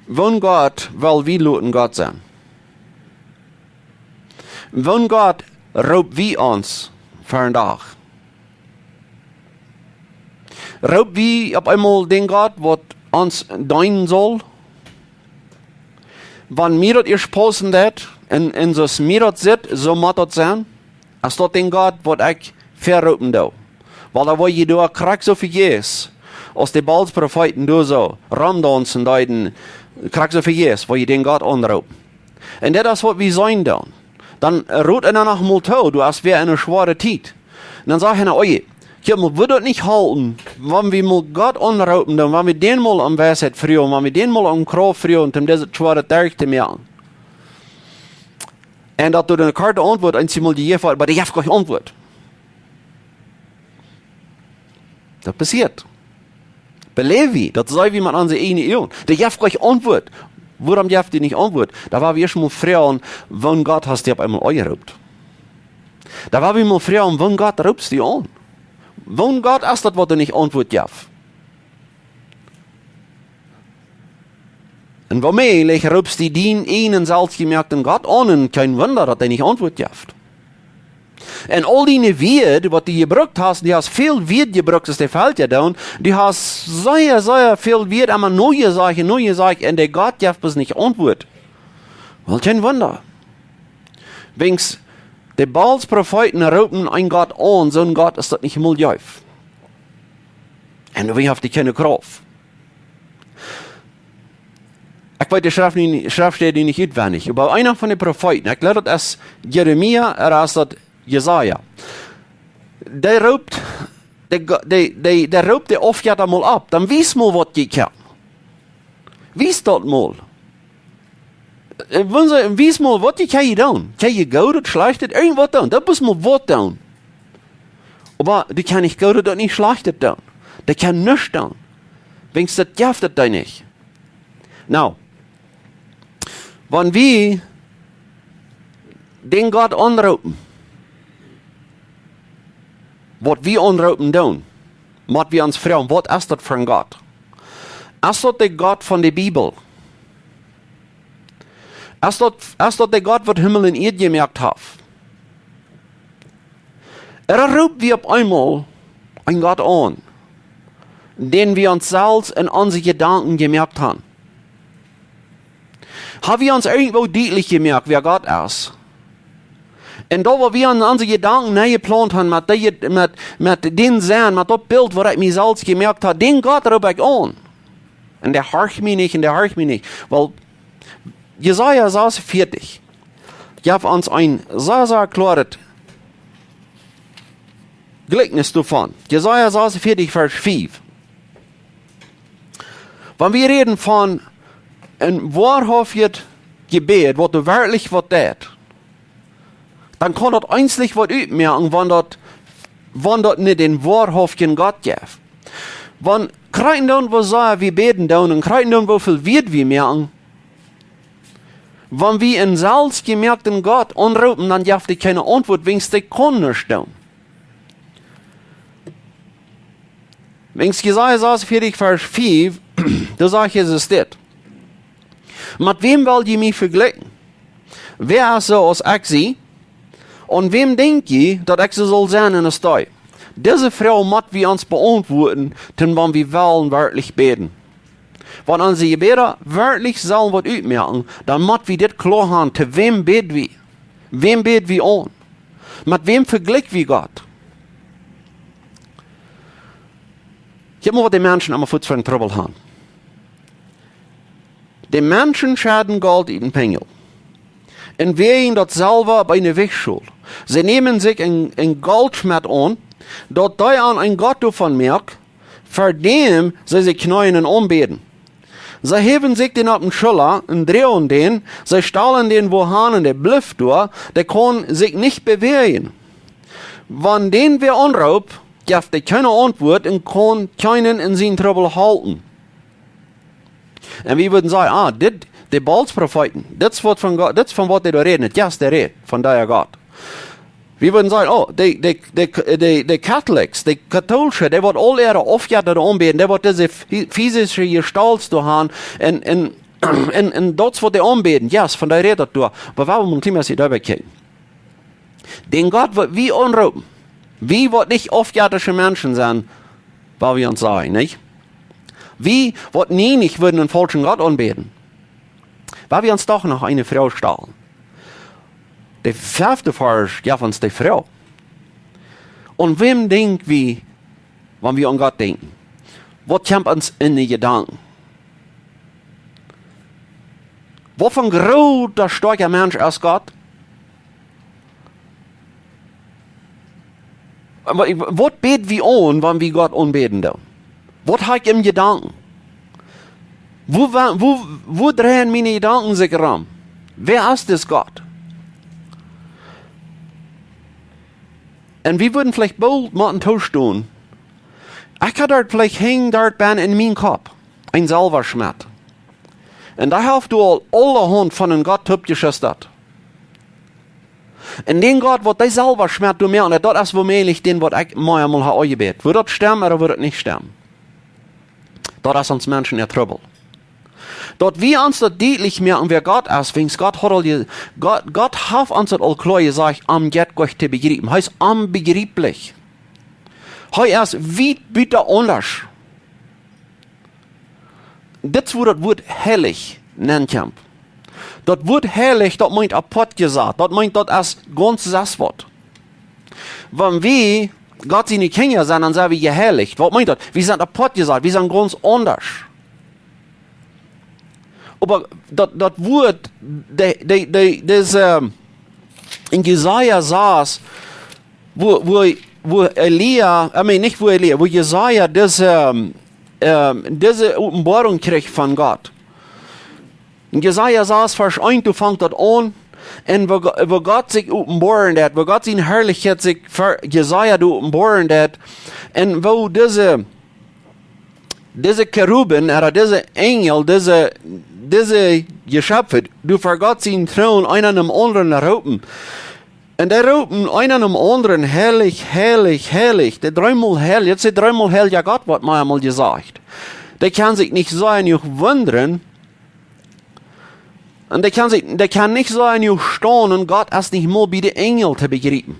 Woon Gott well wie loten Gott sennen? Woon Gott roop wie ons vondoag? Roop wie opp eemol dän Gott, waut ons deenen saul? Wan mie daut ieescht paussen deit un, un soo aus mie daut sitt, soo mott daut sennen. Es daut dän Gott, waut ekj verroopen doo? Wiels dan woa jie doa krakjt soo vejäfs, aus de Baalsprofeeten doa soo romdaunzen deeden, krakjt soo vejäfs, woa jie dän Gott aunroopen. Un daut es, waut wie seenen doonen. Dan, äh, rot eena noch mol too, du hast wada eene schwoare Tiet. Un dan sajcht eena: „Oje, kjikj mol, wudd daut nich halpen, wan wie mol Gott aunroopen, dan wan wie dän mol om Weisheit froagen, wan wie dän mol om Krauft froagen, om dise schwoare Tiet to moaken?“ Un daut doa eene korte Auntwuat eemol jejäft woat, oba dee jeft kjeene Auntwuat. Daut passieet. Beläw wie, daut seenen wie met onse eejne Uagen. Dee jeft kjeene Auntwuat. Wuarom jeft dee nich Auntwuat? Dan woa wie ieescht mol froagen, woon Gott hast du opp eemol aunjeroopt? Dan woa wie mol froagen, woon Gott roopst du aun? Woon Gott es daut, waut doa nich Auntwuat jeft? Un woo mäajlich roopst du dienen eejnen selfstjemoakten Gott aun un kjeen Wunda, daut dee nich Auntwuat jeft. Un aul diene Wieed, waut du jebrukt hast, du hast väl Wieed jebrukt, aus de Velkja doonen, du hast sea, sea väl Wieed emma nojejäft, nojejäft, un de Gott jeft bloos nich Auntwuat. Wel, kjeen Wunda. Wiels de Baalsprofeeten roopen een Gott aun, soon Gott es daut nich mol jeft. Un wie haben kjeene Krauft. Ekj weet de Schreft nich, Schreftstäd nich utwendich, oba eena von de Profeeten, ekj jleew daut es Jeremia, ooda es daut Jesaja. Dee roopt, dee, Go- dee, dee, dee roopt de Aufjetta mol opp. Dan wies mol, waut jie kjennen. Wies daut mol. Äh, wan see, wies mol, waut jie kjennen doonen. Kjenn jie Goodet, Schlajchtet, irjentwaut doonen? Daut mott mol waut doonen. Oba du kaust nich Goodet un nich Schlajchtet doonen. Dee kaust nuscht doonen. Wiels daut jeft et doa nich. Nu, wan wie dän Gott aunroopen, waut wie aunroopen doonen, mott wie ons froagen, waut es daut fa een Gott? Es daut de Gott von de Bibel? Es daut, es daut de Gott, waut Himmel un Ieed jemoakt haft? Ooda roopen wie opp eemol een Gott aun, dän wie ons selfst en onse Jedanken jemoakt haben? Haben wie ons irjentwoo dietlich jemoakt, wäa Gott es? Un daut, waut wie en onse Jedanken nenjeplaunt haben, met dee, met, met dän Senn, met daut Bilt, waut ekj mie selfst jemoakt hab, dän Gott roop ekj aun. Un dee horcht mie nich, un dee horcht mie nich. Wel, Jesaja sasuntveertich jeft ons een sea, sea kloaret Jlikjnis doavon. Jesaja sasuntveertich, Varsch fief. Wan wie räden von een woarhauftjet Jebäd, waut doa werkjlich waut deit, dan kaun daut eenslich waut utmoaken, wan daut, wan daut nich dän woarhauftjen Gott jeft. Wan krakjt dan, woo sea wie bäden doonen, un krakjt dan, woo väl Wieed wie moaken, wan wie een selfstjemoakten Gott aunroopen, dan jeft dee kjeene Auntwuat, wiels dee kaun nuscht doonen. Wiels Jesaja sasuntveertich, Varsch fief, doa sajcht Jesus dit: „Met wäm well jie mie vejlikjen? Wäa es soo aus ekj sie? Un wäm denkj jie, daut ekj soo saul sennen aus dee?“ Dise Froag mott wie ons beauntwuaden, dan wan wie wellen werkjlich bäden. Wan onse Jebäda werkjlich sellen waut utmoaken, dan mott wie dit kloa han, to wäm bäd wie? Wäm bäd wie aun? Met wäm vejlikj wie Gott? Kjikj mol, waut de Menschen emma fuaz fa Trubbel han. De Menschen schedden Golt ut dän Penjel un wäajen daut Selwa opp eene Wichschool. See nämen sikj een, een Goltschmet aun, daut dee an een Gott doavon moakt, ver däm see sikj kjneeen un aunbäden. See häwen sikj dän opp de Schulla un droagen dän, see stalen dän wua han un dee blift doa, dee kaun sikj nich bewäajen. Wan dän wäa aunroopt, jeft dee kjeene Auntwuat un kaun kjeenen en sienen Trubbel halpen. Un wie wudden sajen, ah, dit, de Baals Profeeten, dit es waut von Gott, dit es von waut dee doa räden, dit es de Räd von dee Gott. Wie wudden sajen, oh, de, de, de, de, de Catholics, de Kathoolsche, dee waut aul äare Aufjetta aunbäden, dee waut dise fi-, fisische Gestalt doa han un, un, un, un daut es waut dee aunbäden, yes, von dee räd daut doa. Oba wuarom mott wie doa bekjikjen? Dän Gott, waut wie aunroopen, wie waut nich aufjettische Menschen sent, woa wie ons sajen, nich? Wie waut nie nich wudden eenen faulschen Gott aunbäden, woa wie ons doch noch eene Froag stalen. De fefte Varsch jeft ons de Froag. Aun wäm denkj wie, wan wie aun Gott denkjen? Waut kjemt ons en de Jedanken? Waut fa een groota, stoakja Mensch es Gott? Wa-, waut bäd wie aun, wan wie Gott aunbäden doonen? Waut ha ekj em Jedanken? Wua, wa-, wua, wua dreien miene Jedanken sikj rom? Wäa es dis Gott? Un wie wudden veleicht boolt motten toostonen. Ekj ha doa veleicht hinjen doa benne en mienen Kopp een Selwaschmet. Un dee haft doa aul aulahaunt von een Gott toopjeschustat. Un dän Gott, waut dee Selwaschmet doa moakt, daut es woomäajlich dän, waut ekj mie emol ha aunjebät. Wudd daut stemmen ooda wudd daut nich stemmen? Daut es ons Menschen äa Trubbel. Daut wie ons daut dietlich moaken, wäa Gott es, wiels Gott haft aul je-, Gott, Gott haft ons daut aul kloa jesajcht, om jet goanich to bejriepen. Hee es onbejrieplich. Hee es wiet buta aundasch. Dit es wua daut Wuat heilich nenkjemt. Daut Wuat heilich, daut meent apoat jesat. Daut meent, daut es gaunz sest waut. Wan wie Gott siene Kjinja sent, dan sent wie jeheilicht. Waut meent daut? Wie sent apoat jesat, wie sent gaunz aundasch. Oba daut, daut Wuat, de, de, de, dise, ähm, en Jesaja sass, wua, wua, wua Elia, I mean, nich wua Elia, wua Jesaja dise, ähm, ähm, dise Openboarunk kjrieech von Gott. En Jesaja sass, Varsch eent, doa fangt daut aun. Un wua Go-, wua Gott sikj openboaren deed, wua Gott siene Harlichkjeit sikj ver Jesaja doa openboaren deed. Un wua dise, dise Keruben, ooda dise Enjel, dise, dise Jeschepfe, doa ver Gott sienen Troon eena dän aundren roopen. Un dee roopen eena dän aundren: Heilich, heilich, heilich. Dee dreemol heilich, daut es dee dreemol heilja Gott, waut mie emol jesajcht. Dee kaun sikj nich soo jenuach wundren. Un dee kaun sikj, dee kaun nich soo jenuach stonen, Gott es nich mol bie de Enjel to bejriepen.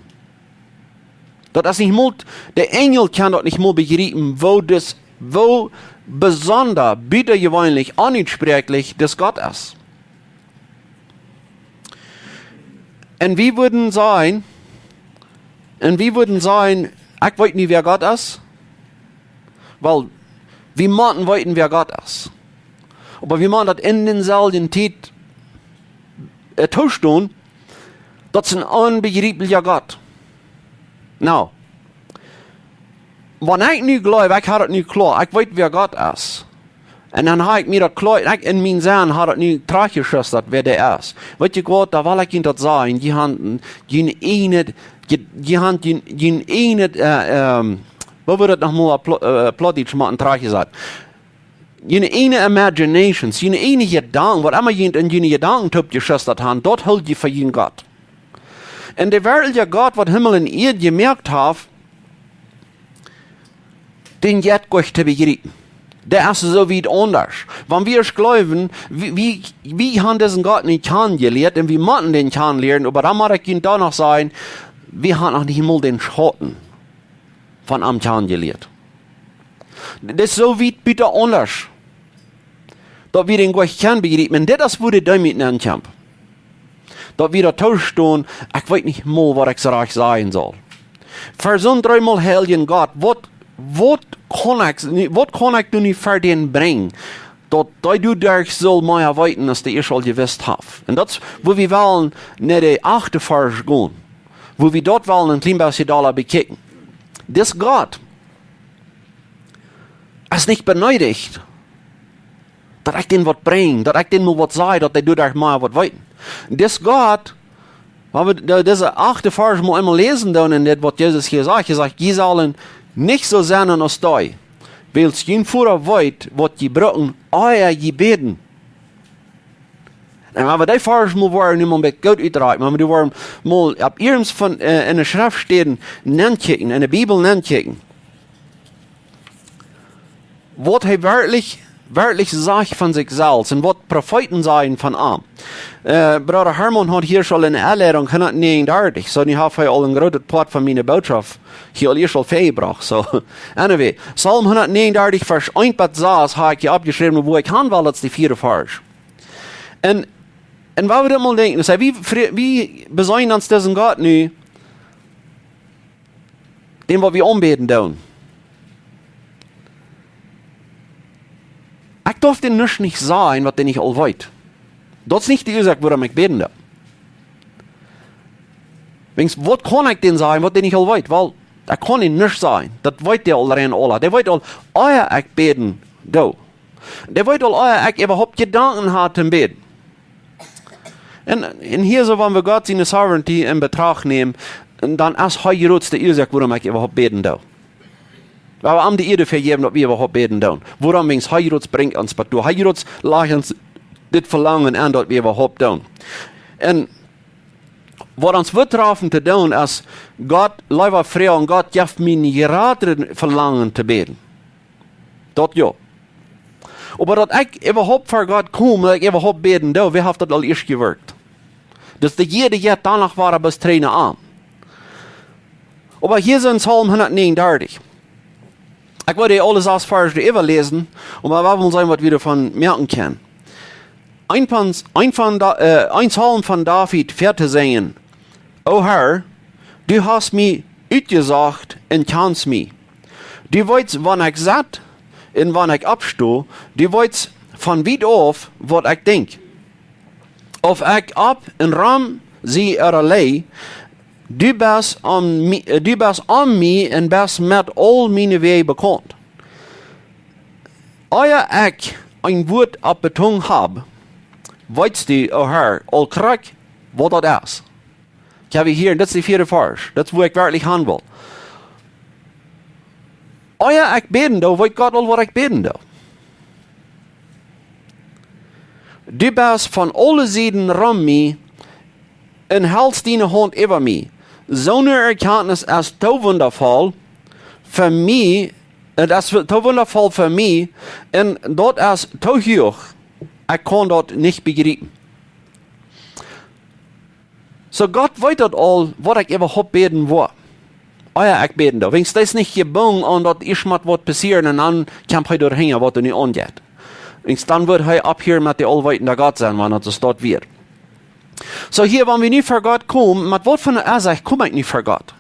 Daut es nich mol, de Enjel kaun daut nich mol bejriepen, woo dis, woo besonda, butajeweenlich, onutsproaklich dis Gott es. Un wie wudden sajen, un wie wudden sajen, ekj weet nich, wäa Gott es. Well, wie motten weeten, wäa Gott es. Oba wie motten daut en deeselwje Tiet, äh, toostonen, daut es een onbejrieplja Gott. Nu, wan ekj nu jleew, ekj ha daut nu kloa, ekj weet, wäa Gott es. Un dan ha ekj mie daut kloa, ekj en mienen Senn ha daut nu trajchtjeschustat, wäa dee es. Weet jie waut, dan well ekj junt daut sajen, jie han june eejne, jie, jie han june, june eejne, äh, ähm, woo wudd daut noch mol opp Pla-, äh, Plautdietsch motten trajchtjesat? June eejne imaginations, june eejne Jedanken, waut emma jie en june Jedanken toopjeschustat han, daut hoolt jie fa jun Gott. Un de werkjliche Gott, waut Himmel un Ieed jemoakt haft, dän jeit goanich to bejriepen. Dee es soo wiet aundasch. Wan wie ieescht jleewen, wie, wie, wie han disen Gott nich kjanen jelieet un wie motten dän kjanen lieren, oba dan mott ekj junt doa noch sajen, wie han noch nich mol dän Schauten von am kjanen jelieet. Daut es soo wiet buta aundasch. Daut wie dän Gott kjennen bejriepen. Un dit es wua de Deemoot nenn kjemt. Daut wie daut toostonen, ekj weet nich mol waut ekj soo rajcht sajen saul. Ver soon dreemol heiljen Gott, waut, waut kaun ekj, waut kaun ekj nu nich ver dän brinjen, daut dee doaderch saul mea weeten aus dee ieescht aul jewist haft? Un daut es wua wie wellen no de achte Varsch gonen. Wua wie daut wellen een kjlien bät dolla bekjikjen. Dis Gott es nich beneedicht, daut ekj dän waut brinj, daut ekj dän mol waut saj, daut dee doaderch mea waut weeten. Dis Gott, wan wie de-, dise achte Varsch mol eemol läsen doonen, en dit waut Jesus hia sajcht, hee sajcht: "Jie sellen nich soo sennen aus dee, wiels jun Voda weet, waut jie brucken, ea jie bäden." Un wan wie dee Varsch mol woaren nu mol een bät goot utdrakjen, wan wie woaren mol opp ieescht von, äh, en de Schreftstäden nenkjikjen, en de Bibel nenkjikjen, waut hee werkjlich, werkjlich sajcht von sikj selfst un waut Profeeten sajen von am. Äh, Brooda Hermann haud hia aul enne Enleidunk hundatnäajenendartich, soo nu haft hee aul een grootet Poat von miene Bootschoft hia aul ieescht aul väajebrocht. Soo, anyway, Psalm hundatnäajenendartich, Varsch eent bat sas, hab ekj hia oppjeschräwen, wua ekj han well, daut es de vieede Varsch. Un, un wan wie dit mol denkjen, daut wie, wie beseenen ons disen Gott nu, dän waut wie aunbäden doonen. Ekj darf dän nuscht nich sajen, waut dee nich aul weet. Daut es nich de Uasoak, wuarom ekj bäden doo. Wiels, waut kaun ekj dän sajen, waut dee nich aul weet? Well, ekj kaun dän nuscht sajen. Daut weet dee aul rein aula. Dee weet aul, ea ekj bäden doo. Dee weet aul, ea ekj äwahaupt Jedanken haud toom bäden. Un, un hia soo, wan wie Gott siene sovereignty en Betracht nämen, dan es hee de jratste Uasoak, wuarom ekj äwahaupt bäden doo. Wan wie am de Ea vejäwen, daut wie äwahaupt bäden doonen. Wuarom? Wiels hee jratst brinjt ons bat doa. Hee jratst lajcht ons dit Velangen aun, daut wie äwahaupt doonen. Un waut ons woat trafen to doonen, es Gott leewa froagen: "Gott, jeff mie een jratret Velangen to bäden." Daut jo. Oba daut ekj äwahaupt ver Gott kom, daut ekj äwahaupt bäden doo, wäa haft daut aul ieescht jewirkjt? Daut es de jiede Jett doano wada best Tränen aun. Oba hia es Psalm hundatnäajenendartich. Ekj wull dee aule sas Varsch äwaläsen, un wie wellen seenen, waut wie doavon moakjen kjennen. Een von, een von Da-, äh, een Psalm von David, vea to sinjen: "O Herr, du hast mie utjesocht un kjanst mie. Du weetst, wan ekj sett un wan ekj oppsto, du weetst von wiet auf, waut ekj denkj. Auf ekj opp un rom sie ooda lij, du best om mie, du best om mie un best met aul miene Wäaj bekaunt. Ea ekj een Wuat opp de Tung hab, weetst du, o Herr, aul krakjt, waut daut es." Ekj hab hia, un daut es de vieede Varsch, daut es, wua ekj werkjlich han well. Ea ekj bäden doo, weet Gott aul, waut ekj bäden doo. Du best von aule Sieden rom mie un helst diene Haunt äwa mie. Soone Erkjantnis es too wundavoll fa mie, et es too wundavoll fa mie, un daut es too huach, ekj kaun daut nich bejriepen. Soo, Gott weet daut aul, waut ekj äwahaupt bäden woa. Ea ekj bäden doo. Wiels dee es nich jebungen aun daut ieescht mott waut passieren un dan kjemt hee doahinja, waut doa nu aunjeit. Wiels dan wudd hee opphieren met de aulweetende Gott sennen, wan daut soo wia. Soo hia, wan wie nu ver Gott komen, met waut fa eene Uasoak kom ekj nu ver Gott?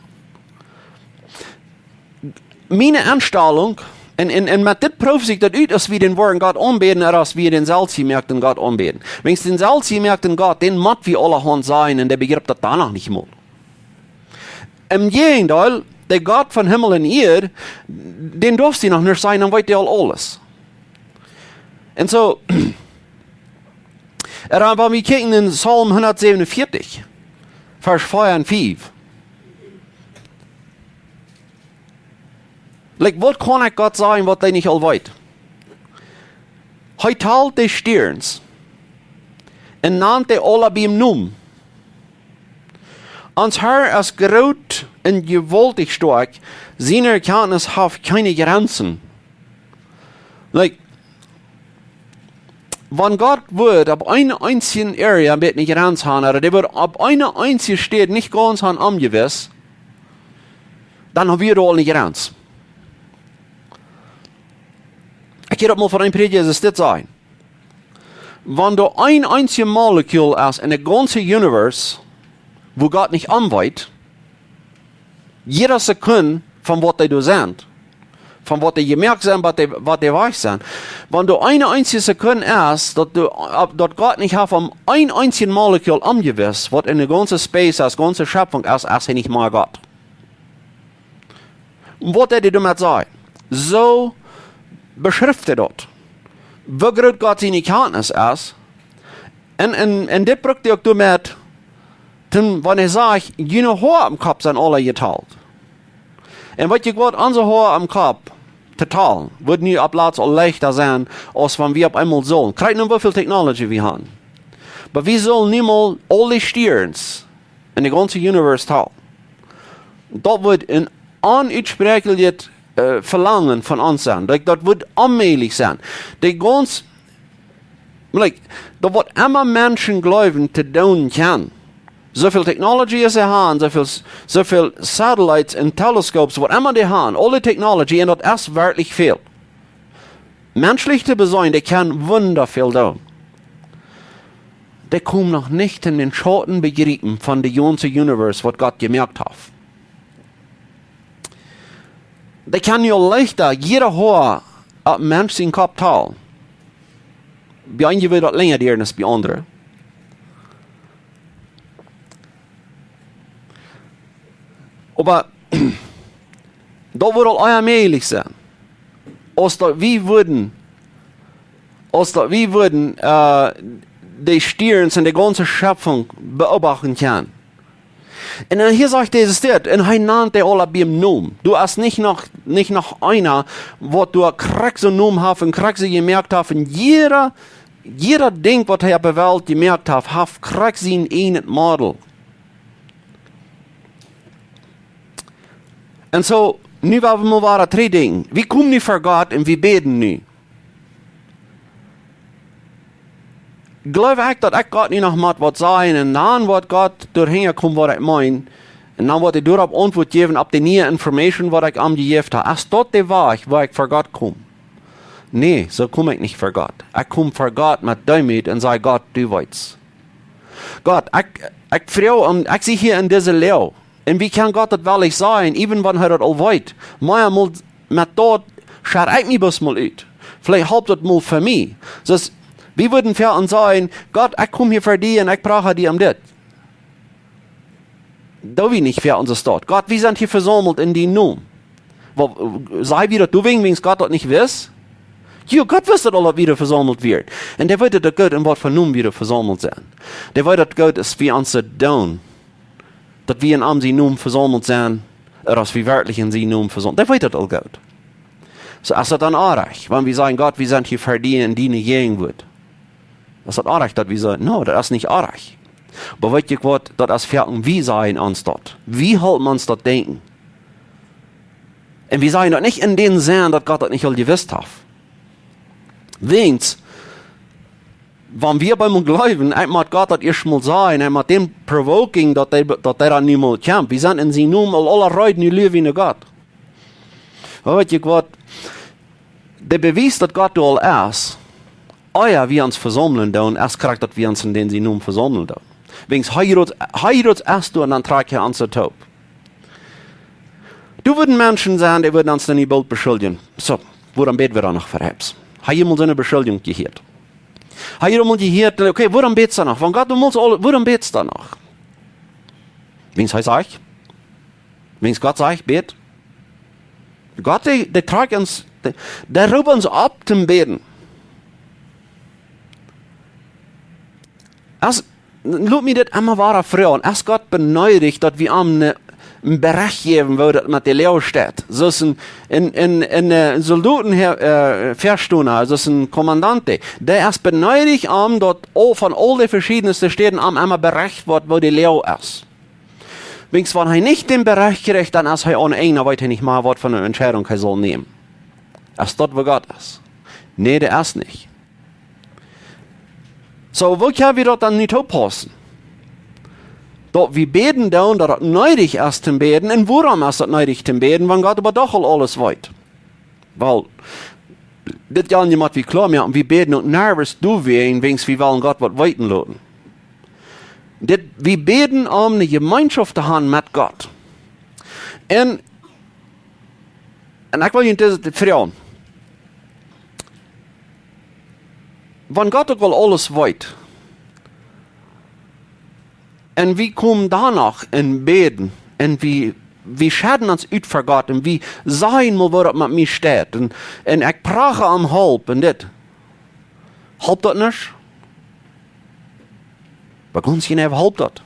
Miene Enstalunk, un, un, un met dit proowt sikj daut ut, aus wie dän woaren Gott aunbäden ooda aus wie dän selfstjemoakten Gott aunbäden. Wiels dän selfstjemoakten Gott, dän mott wie aulahaunt sajen, un dee bejript daut doano nich mol. Em Jäajendeel, de Gott von Himmel un Ieed, dän darfst du noch nich sajen, dan weet dee aul aules. Un soo, un dan, wan wie kjikjen en Psalm hundatsäwenunvieetich, Varsch vea un fief. Like, waut kaun ekj Gott sajen, waut hee nich aul weet? Hee talt de Stierns un nant dee aula biem Nomen. Ons Herr es groot un jewaultich stoakj, siene Erkjantnis haft kjeene Jrenzen. Like, wan Gott wudd opp eene eensje Area met eene Jrenz haben, ooda dee wudd opp eene eensje Städ nich gaunz haben omjewist, dan hab wie doa aul eene Jrenz. Ekj hia daut mol von een Prädja es dit sajen. Wan doa een eensjet Molekjul es en de gaunze Universe, wua Gott nich aunweit, jieda Sekund von waut dee doa sent, von waut dee jemoakt sent, waut dee, waut dee wajch sent. Wan doa eene eensje Sekund es, daut, doa, daut Gott nich haft om een eensjet Molekjul aunjewist, waut en de gaunze Space es, gaunze Schepfunk es, es hee nich mea Gott. Un waut deit hee doamet sajen? Soo beschrift hee daut. Woo groot Gott siene Kjantnis es. Un, un, un dit brukt hee uk doamet, toen, wan hee sajcht, june Hoa aum Kopp sent aula jetalt. Un weet jie waut, onse Hoa aum Kopp to talen, wudd nu opp latst aul leichta sennen, aus wan wie opp eemol sullen. Kjikj nu, woo väl technology wie haben. Oba wie sullen niemols aule Stierns en de gaunze Universe talen. Daut wudd een onutsprechlichet, äh, Velangen von ons sennen. Daut, daut wudd onmäajlich sennen. De gaunz, like, daut waut emma Menschen jleewen to doonen kjennen. Soo väl technology aus see haben, soo väl, soo väl satellites un telescopes, waut emma dee haben, aule technology, un daut es werkjlich väl. Menschlich to beseenen, dee kjennen wundaväl doonen. Dee komen noch nich en dän Schauten bejriepen von de gaunze Universe, waut Gott jemoakt haft. Dee kjennen nu aul leichta jieda Hoa opp een Mensch sien Kopp talen. Bie eenje wudd daut lenja dieren aus bie aundre. Oba daut wudd aul ea mäajlich sennen, aus daut wie wudden, aus daut wie wudden, äh, de Stierns un de gaunze Schepfunk beobachten kjennen. Un dan hia sajcht Jesus dit, un hee nant dee aula biem Nomen. Doa es nich noch, nich noch eena, waut doa krakjt soon Nomen haft un krakjt soo jemoakt haft, un jieda, jieda Dinkj, waut hee opp de Welt jemoakt haft, haft krakjt sien eejnet Model. Un soo, nu woa wie mol wada trigjdenkjen. Wie komen nu ver Gott un wie bäden nu. Jleew ekj, daut ekj Gott nu noch mott waut sajen un dan woat Gott doahinja komen, waut ekj meen. Un dan woat hee doaropp Auntwuat jäwen, opp de niee Information, waut ekj am jejäft hab. Es daut de Wajch, woo ekj ver Gott kom? Nä, soo kom ekj nich ver Gott. Ekj kom ver Gott met Deemoot un saj: Gott, du weetst. Gott, ekj, ekj froag un ekj sie hia en dise Loag. Un wie kjennen Gott daut werkjlich sajen, even wan hee daut aul weet. Mea mol met daut schad ekj mie bloos mol ut. Veleicht halpt daut mol fa mie. Soo, wie wudden ver ons sajen: Gott, ekj kom hia ver die un ekj pracha die om dit. Daut wie nich ver ons staut. Gott, wie sent hia vesaumelt en dienen Nomen. Woo, saj wie daut doawäajen, wiels Gott daut nich wist? Jo, Gott wist daut aul, daut wie hia vesaumelt wieren. Un dee weet daut goot, en waut fa Nomen wie hia vesaumelt sent. Dee weet daut goot, aus wie ons daut doonen, daut wie en am sienen Nomen vesaumelt sent, ooda aus wie werkjlich en sienen Nomen vesaumelt. Dee weet daut aul goot. Soo, es daut dan oajch, wan wie sajen: Gott, wie sent hia ver die en diene Jäajenwuat? Es daut oajch, daut wie sajen? Nä, daut es nich oajch. Oba weet jie waut, daut es foaken, wie sajen ons daut. Wie halpen ons daut denkjen. Un wie sajen daut nich en dän Senn, daut Gott daut nich aul jewist haft. Wiels, wan wie bie mol jleewen, ekj mott Gott daut ieescht mol sajen, ekj mott dän provoking, daut hee, daut hee dan nu mol kjemt. Wie sent en sienen Nomen aul aule Reed, nu läwen wie no Gott. Oba weet jie waut, de Bewies, daut Gott doa aul es, ea wie ons vesaumlen doonen, es krakjt, daut wie ons en dän sienen Nomen vesaumlen doonen. Wiels hee jrots, hee jrots es doa un dan trakjt hee ons doa toop. Doa wudden Menschen sennen, dee wudden ons dan nu boolt beschuldjen. Soo, wuarom bäd wie dan noch ver Help? Hab jie mol soone Beschuldjunk jehieet? Hab jie mol jehieet, okay, wuarom bädst du noch? Wan Gott, du motst aul, wuarom bädst du noch? Wiels hee sajcht, wiels Gott sajcht, bäd. Gott, dee, dee trakjt ons, dee, dee roopt ons opp toom bäden. Aus, lot mie dit emma wada froagen, es Gott beneedicht, daut wie am ne, een Berecht jäwen, woo daut met de Loag steit? Soo aus een, een, een, een, äh, Soldoten, äh, Väastona, soo aus een Kommandant, dee es beneedicht, om daut aul von aul de veschiedne Städen am emma Berecht woat, woo de Loag es. Wiels wan hee nich dän Berecht kjricht, dan es hee aun Enj, weet hee nich mea, waut fa eene Entscheidunk hee saul nämen. Es daut, woo Gott es? Nä, dee es nich. Soo, woo kjenn wie daut dan nu toopaussen? Daut wie bäden doonen, daut daut needich es toom bäden. Un wuarom es daut needich toom bäden, wan Gott oba doch aul aules weet? Well, Dit Joa, jie motten wie kloa moaken, wie bäden uk nervös doawäajen, wiels wie wellen Gott waut weeten loten. Dit, wie bäden om eene Jemeenschoft to haben met Gott. Un, un ekj well junt dit froagen. Wan Gott uk aul aules weet, un wie komen doano un bäden, un wie, wie schedden ons ut ver Gott, un wie sajen mol, woo daut met mie steit, un, un ekj prach om Help, un dit. Halpt daut nich? Bie ons hia halpt daut.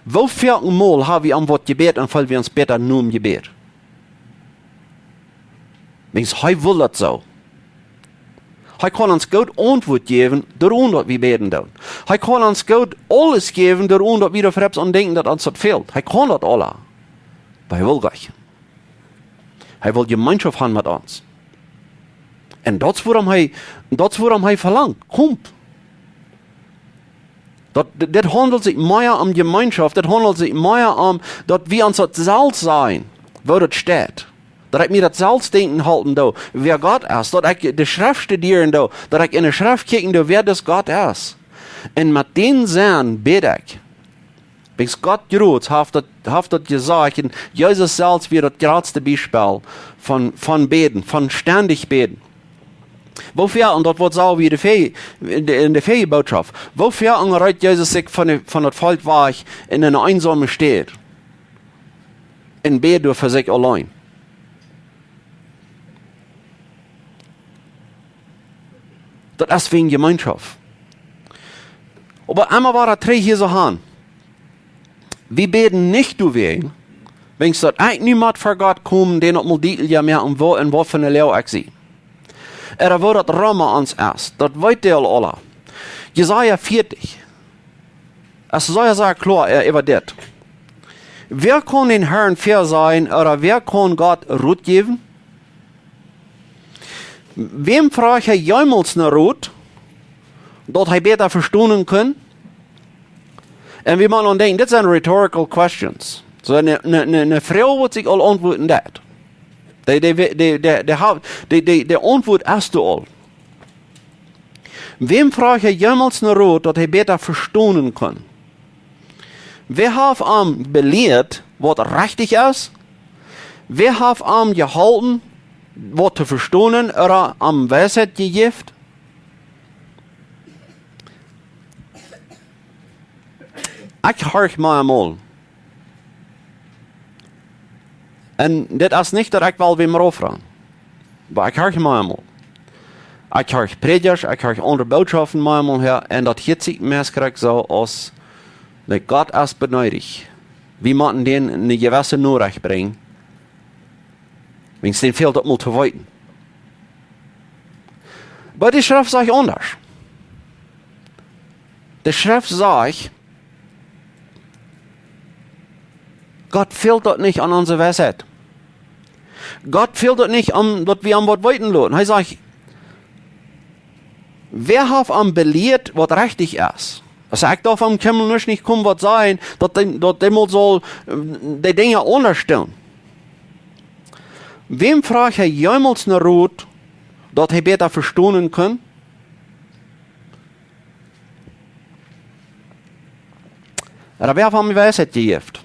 Woo väl mol ha wie om waut jebät un feelen wie ons bäta no däm Jebäd? Wiels hee well daut soo. Hee kaun ons goot Auntwuat jäwen, doaromm daut wie bäden doonen. Hee kaun ons goot aules jäwen, doaromm daut wie doa foaken aun denkjen, daut ons daut fält. Hee kaun daut aules. Oba hee well nich. Hee well Jemeenschoft haben met ons. Un daut es wuarom hee, daut es wuarom hee velangt. Komt. Daut, dit, dit haundelt sikj mea om Jemeenschoft, dit haundelt sikj mea om daut wie ons daut selfst sajen, woo daut steit. Daut ekj mie daut selfst denkjen hoolen doo, wäa Gott es, daut ekj de Schreft studieren doo, daut ekj enne Schreft kjikjen doo, wäa dis Gott es. Un met dän Senn bäd ekj. Wiels Gott jrots haft daut, haft daut jesajcht, un Jesus selfst wia daut jratste Biespel von, von bäden, von stendich bäden. Woo väl, un daut woat soo aus de Fe-, enne, enne Fäabootschoft, woo väl reet Jesus sikj von de, von daut Volkj wajch en eene eensome Städ un bäd doa fa sikj auleen. Daut es wäajen Jemeenschoft. Oba emma wada trigj hia soo han. Wie bäden nich doawäajen, wiels daut ekj nu mott ver Gott komen, dän opp mol dietlich moaken, woo un waut fa eene Loag ekj sie. Ooda woo daut rom ons es, daut weet hee aul aula. Jesaja vieetich. Es sea, sea kloa, äh, äwa dit. Wäa kaun dän Herrn väasajen, ooda wäa kaun Gott Rot jäwen? Wäm fruach hee jemols no Rot, daut hee bäta vestonen kunn? Un wie motten aun denkjen, dit sent rhetorical questions. Soo eene, eene, eene, eene Froag woat sikj aul auntwuaden daut. De, de, de, de, de, de, ha-, de, de, de Auntwuat hast du aul. Wäm fruach hee jemols no Rot, daut hee bäta vestonen kunn? Wäa haft am belieet, waut rajcht es? Wäa haft am jeholpen, waut to vestonen, ooda am Weisheit jejäft? Ekj horch mau emol. Un dit es nich daut ekj well wäm raufroagen. Oba ekj horch mau emol. Ekj horch Prädjasch, ekj horch aundre Bootschoften mau emol häa. Un daut hieet sikj meist krakjt soo aus, daut Gott es beneedich. Wie motten dän eene jewesse Norecht brinjen. Wiels dän fält daut mol to weeten. Oba de Schreft sajcht aundasch. De Schreft sajcht, Gott fält daut nich aun onse Weisheit. Gott fält daut nich aun, daut wie am waut weeten loten. Hee sajcht, wäa haft am belieet, waut rajcht es? Aulsoo, ekj darf am kjeenmol nich komen waut sajen, daut dee, daut dee mol saul, äh, de Dinja aundasch doonen. Wäm fruach hee jemols no Rot, daut hee bäta vestonen kunn? Ooda wäa haft am Weisheit jejäft?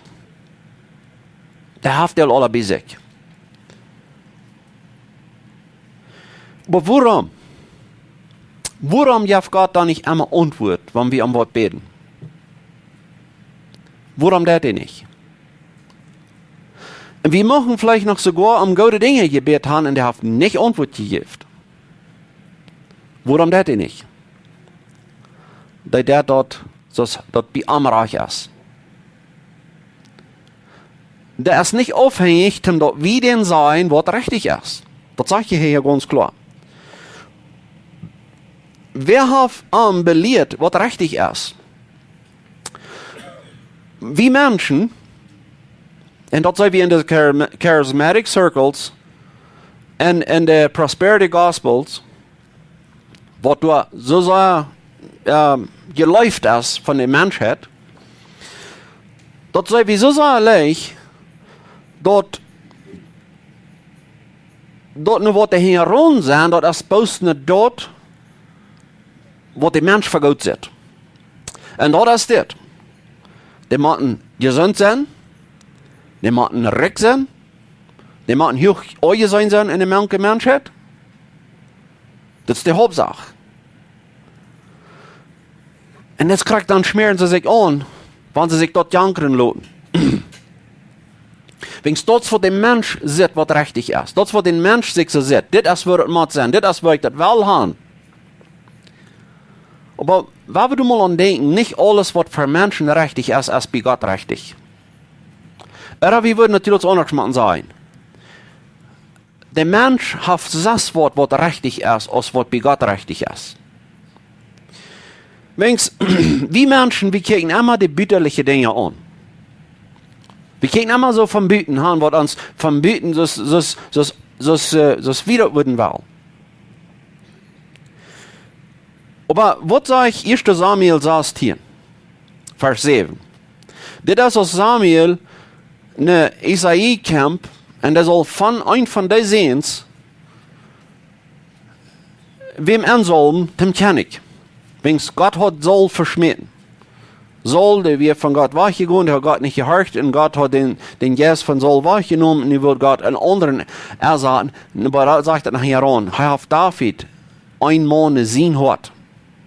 Dee haft dee aul aula bie sikj. Oba wuarom? Wuarom jeft Gott dan nich emma Auntwuat, wan wie am waut bäden? Wuarom deit hee nich? Un wie motten veleicht noch soogoa om goode Dinja jebät haben un hee haft nich Auntwuat jejäft. Wuarom deit hee nich? Dee deit daut, soo aus daut bie am rajcht es. Dee es nich aufhenjich, daut wie dän sajen, waut rajcht es. Daut sajcht hee hia gaunz kloa. Wäa haft am belieet, waut rajcht es? Wie Menschen, un daut seene wie enne Charism-, Charismatic Circles un enne Prosperity Gospels, waut doa soo sea, ähm, jeleeft es von de Menschheit, daut seene wie soo sea leicht, daut daut nu waut doa hinjaraun sent, daut es bloos ne daut, waut de Mensch fa goot sitt. Un daut es dit. Dee motten jesunt sennen, dee motten rikj sennen, dee motten huach aunjeseenen sennen enne Menschheit. Daut es de Hauptsach. Un daut krakjt dan schmäaren see sikj aun, wan see sikj daut jankren loten. Wiels daut es waut de Mensch sitt, waut rechtich es. Daut es waut de Mensch sikj soo sitt. Dit es woo et mott sennen. Dit es woo ekj daut well haben. Oba wan wie doa mol aun denkjen, nich aules waut fa Menschen rechtich es, es bie Gott rechtich. Ooda wie wudden daut aundasch motten sajen. De Mensch haft sest waut, waut rechtich es, aus waut bie Gott rechtich es. Wiels, wie Menschen, wie kjikjen emma de butalje Dinja aun. Wie kjikjen emma soo von buten aun, waut ons von buten soo, soo, soo, soo, äh, soo wieda wudden well. Oba waut sajcht ieeschte Samuel sastieen, Varsch säwen? Dit es, aus Samuel no Isai kjemt, un hee saul von een von dee Säns wäm ensalwen toom Kjennich. Wiels Gott haud Saul veschmäten. Saul, dee wia von Gott wajchjegonen, dee haud Gott nich jehorcht, un Gott haud dän, dän Jeist von Saul wajchjenomen, un nu wull Gott eenen aundren ersaten. Oba doa sajcht daut nohäa aun, hee haft David, een Maun no sien Hoat,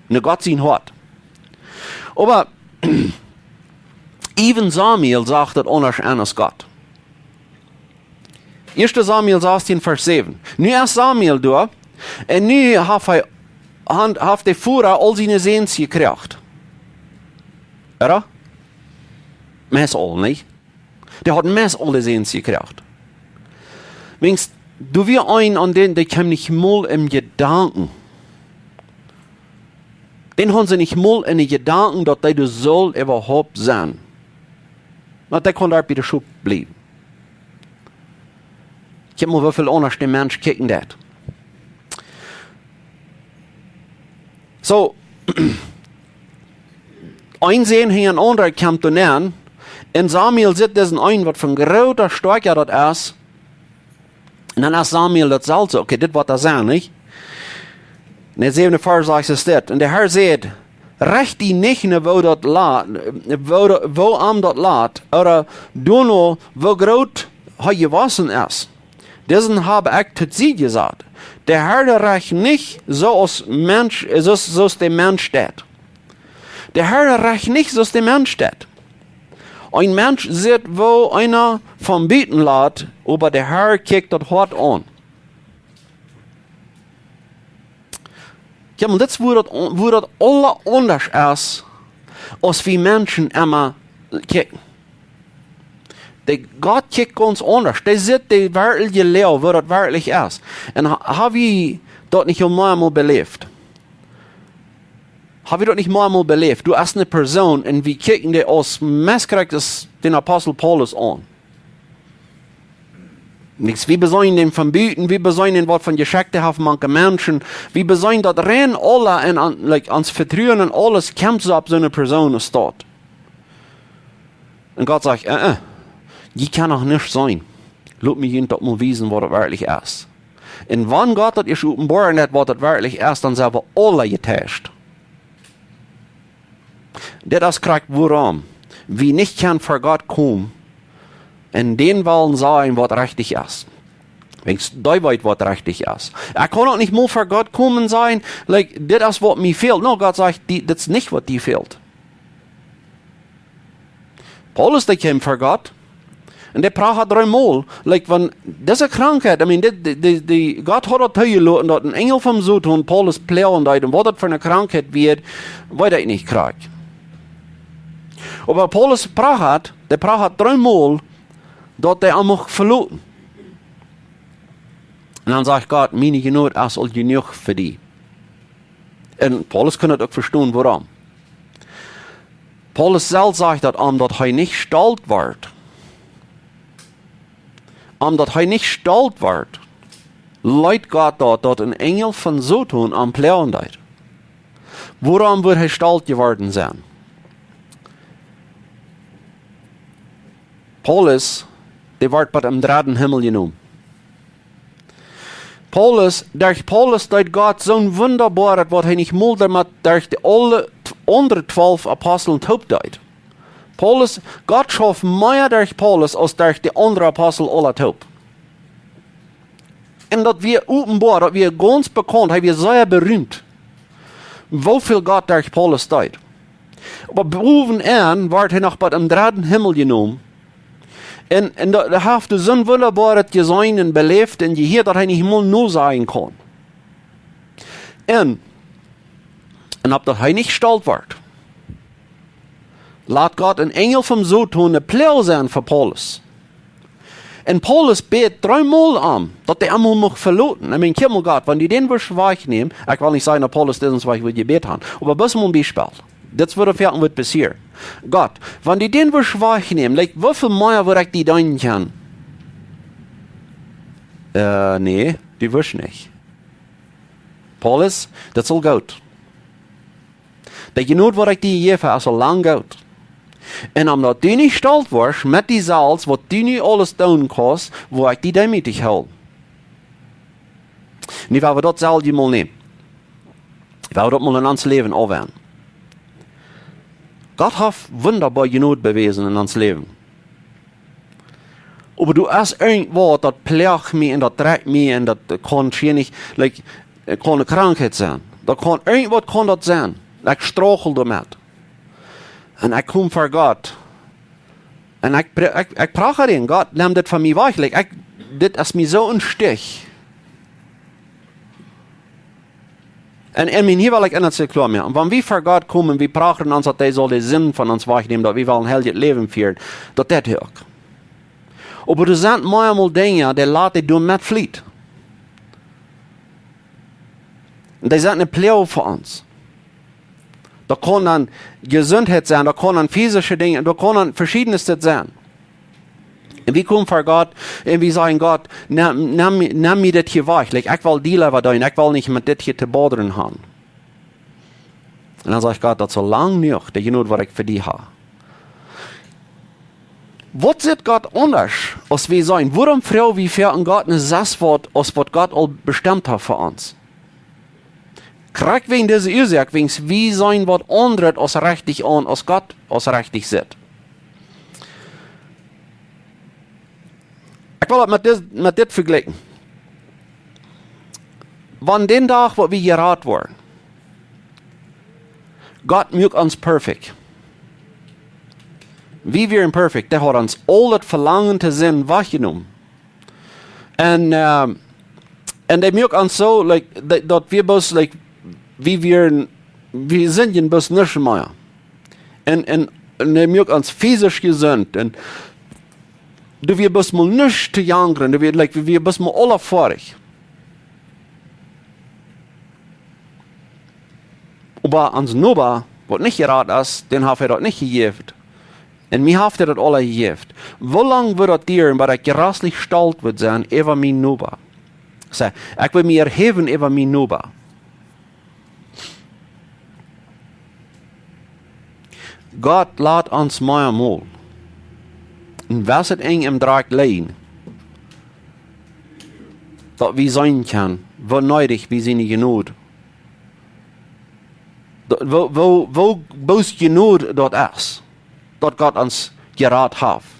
no Gott sien Hoat. Oba even Samuel sach daut aundasch aun aus Gott. Ieeschte Samuel sastieen, Varsch säwen. Nu es Samuel doa, un nu haft hee, han-, haft de Voda aul siene Säns jekjräajen. Ooda? Meist aul, nich? Dee haud meist aule Säns jekjräajen. Wiels, doa wia een aun dän, dee kjeem nich mol em Jedanken. Dän hauden see nich mol en de Jedanken, daut dee doa sull äwahaupt sennen. Daut dee kunn doa bie de Schop bliewen. Kjikj mol, woo väl aundasch de Mensch kjikjen deit. Soo, een Sän hinjaraun kjemt doa nenn, un Samuel sitt disen eenen, waut von groota Stoakja daut es, un dan es Samuel daut selfst, okay, dit woat daut sennen, nich? En de säwende Varsch sajcht et dit. Un de Herr säd: Recht die nich no woo daut lat, woo, woo am daut lat, ooda doano woo groot hee jewossen es. Disen hab ekj to Sied jesat. De Herr recht nich soo aus Mensch, soo, soo aus de Mensch deit. De Herr recht nich soo aus de Mensch deit. Een Mensch sitt woo eena von buten lat, oba de Herr kjikjt daut Hoat aun. Jo, oba dit es woo daut, woo daut aula aundasch es, aus wie Menschen emma kjikjen. De Gott kjikjt gaunz aundasch. Dee sitt de werkjliche Loag, woo daut werkjlich es. Un ha-, ha wie daut nich aul mol beläft? Ha wie daut nich mol beläft? Du best eene Persoon un wie kjikjen dee aus meist krakjt aus dän Apostel Paulus aun. Nich, wie beseenen dän von buten, wie beseenen dän waut von Jeschekjte haft mank de Menschen, wie beseenen daut rein aula un aun, like, ons Vetruen un aules kjemt soo opp soone Persoon aus daut. Un Gott sajcht: Äh, äh, jie kjennen noch nuscht seenen. Lot mie junt daut mol wiesen, waut daut werkjlich es. Un wan Gott daut ieescht openboaren deit, waut daut werkjlich es, dan sent wie aula jeteischt. Dit es krakjt wuarom wie nich kjennen ver Gott komen un dän wellen sajen, waut rechtich es. Wiels dee weet, waut rechtich es. Ekj kaun uk nich mol ver Gott komen un sajen, like, dit es, waut mie fält. No, Gott sajcht: Dit, dit es nich, waut die fält. Paulus, dee kjeem ver Gott. Un dee pracht dree mol. Like, wan dise Krankheit, I mean, dit, dit, dit, dit, Gott haud daut toojeloten, daut een Enjel vom Soton Paulus ploagen deed. Un waut daut fa eene Krankheit wia, weet ekj nich krakjt. Oba Paulus pracht, dee pracht dree mol, daut hee am mucht veloten. Un dan sajcht Gott: Miene Jnod es aul jenuach fa die. Un Paulus kunn daut uk vestonen, wuarom. Paulus selfst sajcht daut, om daut hee nich stolt wort. Om daut hee nich stolt wort, leet Gott daut, daut een Enjel vom Soton am ploagen deed. Wuarom wudd hee stolt jeworden sennen? Paulus, dee wort bie dän dredden Himmel jenomen. Paulus, derch Paulus deed Gott soon wundaboaret, waut hee nich mol doamet derch de aule t-, aundre twalf Aposteln toop deed. Paulus, Gott schauft mea derch Paulus aus derch de aundre Apostel aula toop. Un daut wia openboa, daut wia gaunz bekaunt, hee wia sea beriemt, woo väl Gott derch Paulus deed. Oba bowen aun wort hee noch bie dän dredden Himmel jenomen. Un, un doa, doa haft hee soon wundaboaret jeseenen un beläft un jehieet, daut hee nich mol nosajen kaun. Un, un opp daut hee nich stolt wort, lat Gott een Enjel vom Soton ne Ploag sennen fa Paulus. Un Paulus bäd dreemol om, daut hee am mucht veloten. Ekj meen, kjikj mol, Gott, wan du dän wurscht wajchnämen, ekj well nich sajen, daut Paulus dit un soo wajch wudd jebät haben, oba bloos mol een Biespel. Dit wudd foaken wudd passieren. Gott, wan du dän wurscht wajchnämen, like, woo väl mea wudd ekj die deenen kjennen? Äh, nä, du wurscht nich. Paulus, daut es aul goot. De Jnod, waut ekj die jejäft hab, es aul lang goot. Un om daut du nich stolt woascht met die selfst, waut du nu aules doonen kaust, woa ekj die deemootich hoolen. Nu, wan wie daut selwje mol nämen, wan wie daut mol en ons Läwen aunwenjen. Gott haft wundaboa Jnod bewäsen en ons Läwen. Oba doa es irjentwaut, daut ploagt mie un daut drekjt mie un daut kaun scheen nich, like, kaun ne Krankheit sennen. Daut kaun, irjentwaut kaun daut sennen. Ekj struggle doamet. Un ekj kom ver Gott. Un ekj, pre-, ekj, ekj prach aun Gott, nemm dit von mie wajch. Like, ekj, dit es mie soo een Stich. Un, un mien, hia well ekj eent kloa moaken. Wan wie ver Gott komen, wie prachen ons, daut hee saul de Sind von ons wajchnämen, daut wie wellen een heiljet Läwen fieren, daut deit hee uk. Oba doa sent mau emol Dinja, dee lat hee doa met flieten. Un dee sent ne Ploag fa ons. Daut kaun dan Jesuntheit sennen, daut kaun dan physische Dinja, daut kaun dan veschiednet sennen. Un wie komen ver Gott un wie sajen: "Gott, nemm, nemm, nemm mie dit hia wajch. Like, ekj well die leewa deenen. Ekj well nich met dit hia to bodren haben." Un dan sajcht Gott: "Daut es aul lang jenuach, de Jnod, waut ekj fa die hab." Waut sitt Gott aundasch, aus wie sennen? Wuarom froag wie ver Gott ne sas waut, aus waut Gott aul bestemt haft fa ons? Krakjt wäajen dise Uasoak, wäajen wie seenen waut aundret aus rajcht aun, aus Gott aus rajcht sitt. Ekj well daut met dit, met dit vejlikjen. Wan dän Dach, waut wie jerat worden, Gott muak ons perfekt. Wie wieren perfekt. Dee haud ons aul daut Velangen to sennen wajchjenomen. Un, ehm, un dee muak ons soo, like, daut, daut wie bloos, like, wie wieren, wie sindjen bloos nuscht mea. Un, un, un dee muak ons physisch jesunt. Un doa wia bloos mol nuscht to jankren. Doa wia, like, wie wia bloos mol aula foadich. Oba ons Noba, waut nich jerat es, dän haft hee daut nich jejäft. Un mie haft hee daut aula jejäft. Woo lang woat daut dieren, bat ekj jreslich stolt woa sennen äwa mienen Noba? Saj, ekj woa mie erhäwen äwa mienen Noba. Gott lat ons mau emol en waut daut Enj em Drakj lijen, daut wie seenen kjennen, woo needich wie siene Jnod, daut, woo, woo, woo bloos Jnod daut es, daut Gott ons jerat haft.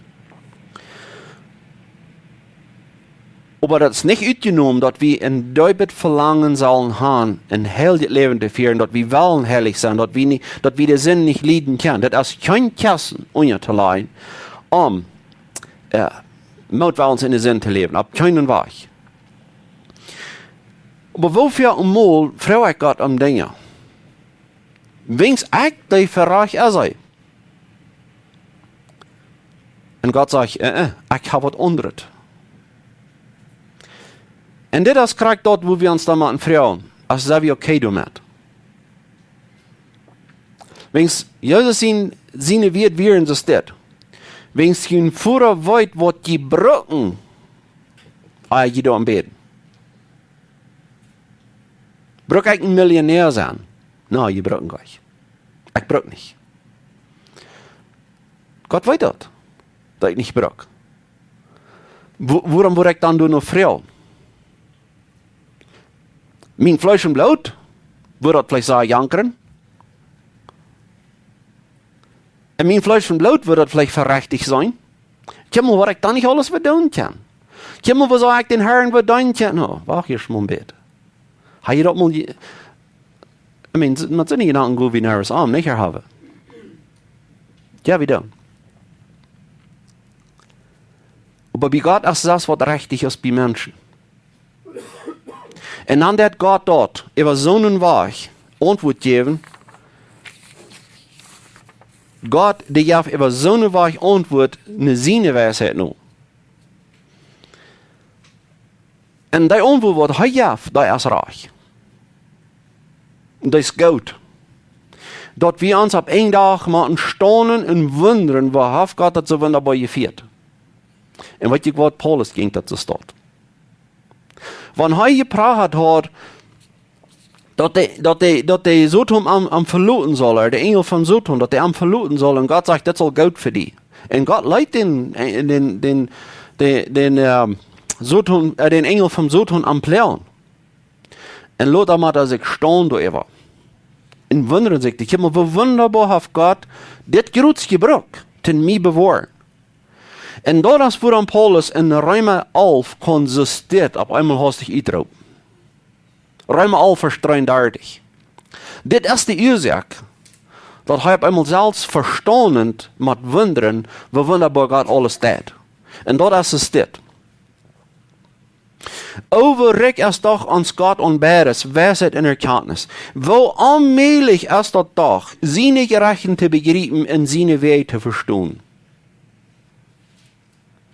Oba daut es nich utjenomen, daut wie een deepet Velangen sellen haben, een heiljet Läwen to fieren, daut wie wellen heilich sennen, daut wie nich, daut wie de Sind nich lieden kjennen. Daut es kjeen Kjessen unja to lajen, om, äh, met ons en de Sind to läwen. Opp kjeenen Wajch. Oba woo väl mol froag ekj Gott om Dinja? Wiels ekj dee verecht es hee. Un Gott sajcht: "Äh, äh, ekj hab waut aundret." Un dit es krakjt daut, woo wie ons dan motten froagen, aus sent wie okay doamet? Wiels Jesus sien, siene Wieed wieren soo dit. Wiels jun Voda weet, waut jie brucken, ea jie doarom bäden. Bruk ekj een Millionär sennen? Nä, jie brucken nich. Ekj bruk nich. Gott weet daut, daut ekj nich bruk. Wo-, wuarom woa ekj dan doa noch froagen? Mien Fleesch un Bloot wudd daut veleicht soo jankren. Un mien Fleesch un Bloot wudd daut veleicht verrechtigt sennen. Kjikj mol, waut ekj dan nich aules fa doonen kaun. Kjikj mol, woo soo ekj dän Herrn fa doonen kaun. Oh, wacht hia mol een bät. Hab jie daut mol, je- I mean, s- met soone Jedanken go wie nervous aun, nich, Herr Have? Jo, wie doonen. Oba bie Gott es daut waut rajcht es bie Menschen. Un dan deit Gott daut äwa soon Wajch Auntwuat jäwen. Gott, dee jeft äwa soon Wajch Auntwuat no siene Weisheit no. Un dee Auntwuat, waut hee jeft, dee es rajcht. Dee es goot. Daut wie ons opp een Dach motten stonen un wundren, woo haft Gott daut soo wundaboa jefieet. Un weet jie waut, Paulus jinkj daut soo stoakj. Wan hee jeprachat haud, daut dee, daut dee, daut dee Soton am, am veloten saul, ooda de Enjel von Soton, daut dee am veloten saul, un Gott sajcht, daut es goot fa die. Un Gott leet dän, dän, dän, dän, dän, ähm, Soton, äh, dän Enjel von Soton am ploagen. Un lot am daut sikj stonen doaräwa. Un wundren sikj, dee kjikjen, woo wundaboa haft Gott dit Jroots jebrukt, toom mie bewoaren. Un daut es wuarom Paulus en Reema alf kunn soo steit opp eemol haustich utroopen. Reema alf, Varsch dreeundartich. Dit es de Uasoak, daut hee opp eemol selfst vestonen mott wundren, woo wundaboa Gott aules deit. Un daut es soo steit. O, woo rikj es doch ons Gott aun beides, Weisheit un Erkjantnis. Woo onmäajlich es daut doch, siene Jerechten to bejriepen un siene Wäaj to vestonen.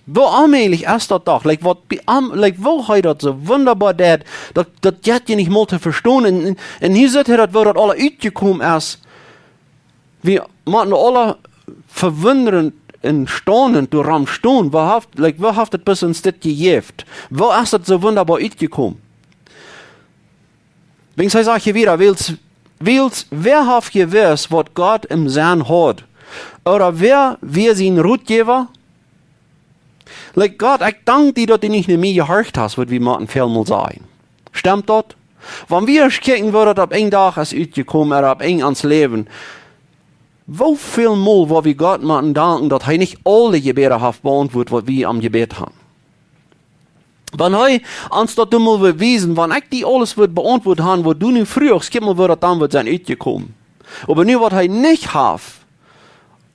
Woo onmäajlich es daut doch, like, waut bie am, like, woo hee daut soo wundaboa deit, daut, daut jeit je nich mol to vestonen. Un, un, un hia sitt hee daut, woo daut aules utjekomen es. Wie motten aule vewundat un staunent doaromm stonen. Woo haft, like, woo haft et bat nu dit jejäft? Woo es daut soo wundaboa utjekomen? Wäajen hee sajcht hia wieda, wiels, wiels, wäa haft jewist, waut Gott em Senn haud? Ooda wäa wia sien Rotjäwa? Like, Gott, ekj dank die, daut du nich no mie jehorcht hast, waut wie motten välmol sajen. Stemt daut? Wan wie ieescht kjikjen, woo daut opp een Dach es utjekomen, ooda opp een ons Läwen, woo väl mol woa wie Gott motten danken, daut hee nich aule Jebäda haft beauntwuat, waut wie am jebät haben? Wan hee ons daut dan mol wudd wiesen, wan ekj die aules wudd beauntwuat haben, waut du nu fruachst, kjikj mol, woo daut dan wudd sennen utjekomen. Oba nu, waut hee nich haft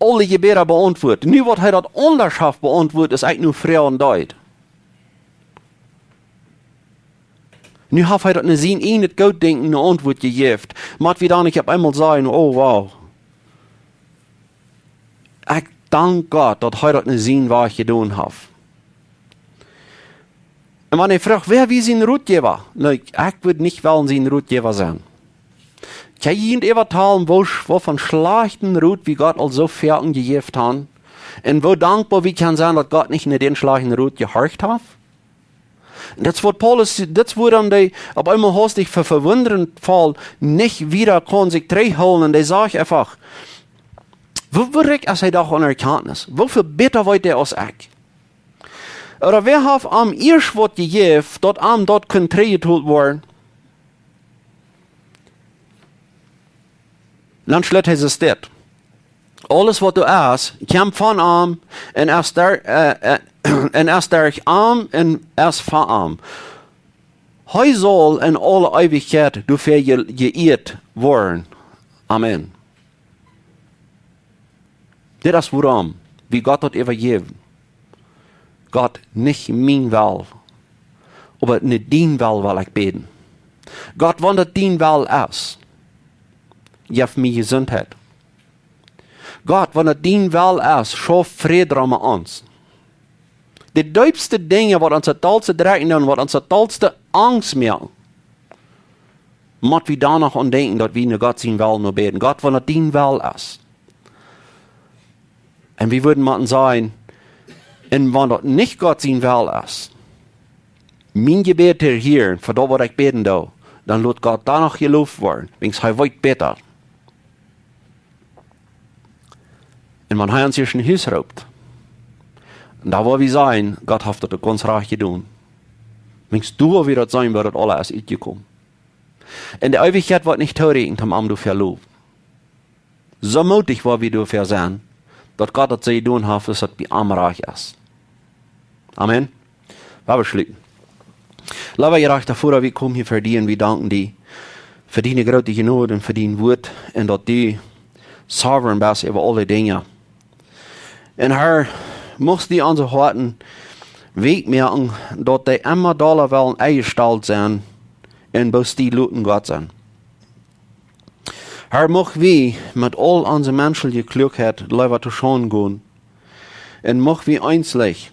aule Jebäda beauntwuat, nu, waut hee daut aundasch haft beauntwuat, es ekj nu froh un deed. Nu haft hee daut no sien ieejnet Gootdenkjen ne Auntwuat jejäft. Mott wie dan nich opp eemol sajen: "Oh, wow. Ekj dank Gott, daut hee daut no sien Wajch jedonen haft." Un wan hee fruach: "Wäa wia sien Rotjäwa?" Nä, ekj wudd nich wellen sien Rotjäwa sennen. Kjenn jie junt äwatalen, woo sch-, woo von schlajchten Rot wie Gott aul soo väl jejäft haben? Un woo dankboa wie kjennen sennen, daut Gott nich no dän schlajchten Rot jehorcht haft? Daut es waut Paulus, daut es wuarom dee opp eemol haustich ver Verwundrunk foll, nich wieda kunn sikj trigjhoolen. Un dee sajcht eefach: "Woo, woo rikj es hee doch aun Erkjantnis? Woo väl bäta weet hee aus ekj?" Ooda wäa haft am ieescht waut jejäft, daut am daut kunn trigjjetolt woaren? Dan schlut hee soo steit: "Aules waut doa es, kjemt von am un es derch, äh, äh, un es derch am un es fa am. Hee saul en aule Eewichkjeit doafäa je-, jeieet woaren. Amen." Dit es wuarom wie Gott daut äwajäwen. Gott, nich mien Well, oba no dien Well well ekj bäden. Gott, wan daut dien Well es, jeff mie Jesuntheit. Gott, wan daut dien Well es, schauf Fräd rom en ons. De deepste Dinja, waut ons daut dollste drekjen doonen, waut ons daut dollste Angst moaken, mott wie doano aun denkjen, daut wie no Gott sien Well no bäden. Gott, wan daut dien Well es. Un wie wudden motten sajen: "Un wan daut nich Gott sien Well es, mien Jebäd hia, fa daut waut ekj bäden doo, dan lot Gott doano jeloft woaren, wäajen hee weet bäta." Un wan hee ons hia no Hus roopt, dan woa wie sajen: "Gott haft daut uk gaunz rajcht jedonen." Wäajen doa woa wie daut seenen, woo daut aules es utjekomen. Un de Eewichkjeit woat nich tooräakjnen, om am doafäa lowen. Soo mootich woa wie doafäa sennen, daut Gott daut soo jedonen haft, aus daut bie am rajcht es. Amen. Lot ons schluten. Leewa jerajchta Voda, wie komen hia ver die un wie danken die fa diene groote Jnod un fa dien Wuat un daut du sovereign best äwa aule Dinja. Un Herr, muchst du onse Hoaten weakj moaken, daut dee emma dolla wellen enjestalt sennen un bloos die loten Gott sennen. Herr, mucht wie met aul onse menschelje Kluakheit leewa to Schaund gonen un mucht wie eenslich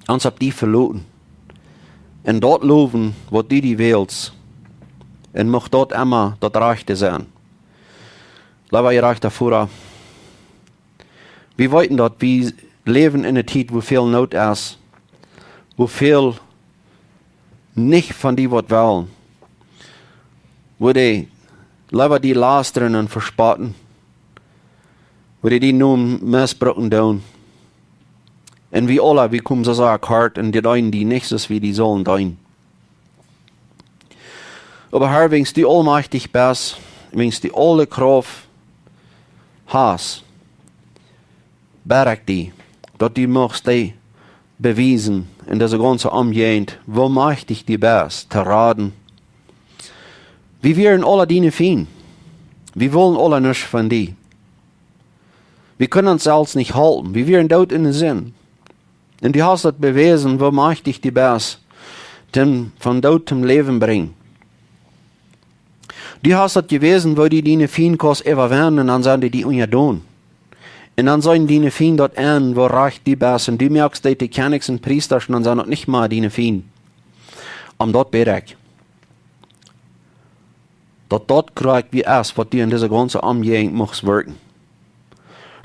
ons opp die veloten un daut lowen, waut du die wälst, un mucht daut emma daut rajchte sennen. Leewa jerajchta Voda, wie weeten daut wie läwen en eene Tiet, wua väl Noot es, wua väl nich von die waut wellen, wua dee leewa die lastren un vespotten, wua dee dienen Nomen missbrucken doonen. Un wie aula, wie komen soo sea kort un dee deenen die nich soo aus wie die sullen deenen. Oba Herr, wiels du aulmajchtich best, wiels du aule Krauft hast, bäd ekj die, daut du muchst dee bewiesen en dise gaunze Omjäajent, woo majchtich du best to raden. Wie wieren aula diene Fiend. Wie wullen aula nuscht von die. Wie kunnen ons selfst nich halpen. Wie wieren doot en de Sind. Un du hast daut bewäsen, woo majchtich du best, dän von Doot toom Läwen brinjen. Du hast daut jewäsen, woo du diene Fiend kaust äwawinnen, un dan sent dee die unjadon. Un dan seenen diene Fiend daut en, woo rajcht du best, un du moakst dee to Kjennichs un Priestasch, un dan sent daut nich mea diene Fiend. Om daut bäd ekj, daut daut krakjt wia es, waut du en dise gaunze Omjäajent muchst werkjen.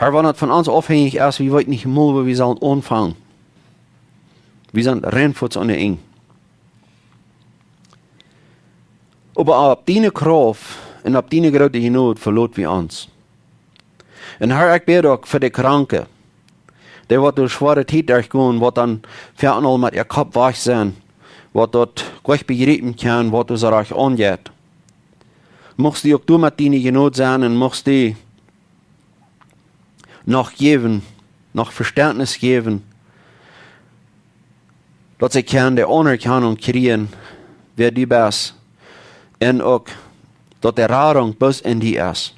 Herr, wan daut von ons aufhenjich es, wie weeten nich mol, wua wie sellen aunfangen. Wie sent rein fuats aun de Enj. Oba opp diene Krauft un opp diene groote Jnod veloot wie ons. Un Herr, ekj bäd uk fa de Kranke, dee waut derch schwoare Tiet derchgonen, waut dan ver aul met äa Kopp wajch sent, waut daut nich bejriepen kjennen, waut doa soo rajcht aunjeit. Muchst du uk du met diene Jnod sennen un muchst du noch jäwen, noch Vestentnis jäwen, daut see kjennen de Aunerkjanunk kjrieen, wäa du best. Un uk, daut de Radunk bloos en die es.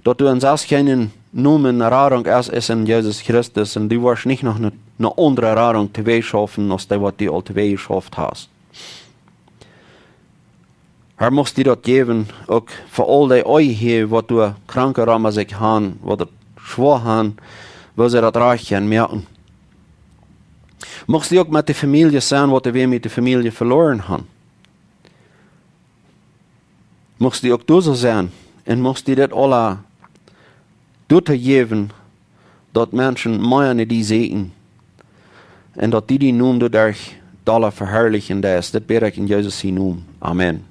Daut doa en selfst kjeenen Nomen Radunk es, es en Jesus Christus. Un du woascht nich noch eene, eene aundre Radunk tooschaufen, aus dee, waut du aul toojeschauft hast. Herr, muchst du daut jäwen, uk fa aul dee Ehe, waut doa Kranke rom sikj han, waut daut schwoa han, woo see daut rajcht kjennen moaken. Muchst du uk met de Famieljes sennen, waut doa wäm ut de Famielje veloaren han. Muchst du uk doa soo sennen, un muchst du dit aula doatoo jäwen, daut Menschen mea no die sieekjen, un daut du dienen Nomen doaderch dolla veharlichen deist. Dit bäd ekj en Jesus sienen Nomen. Amen.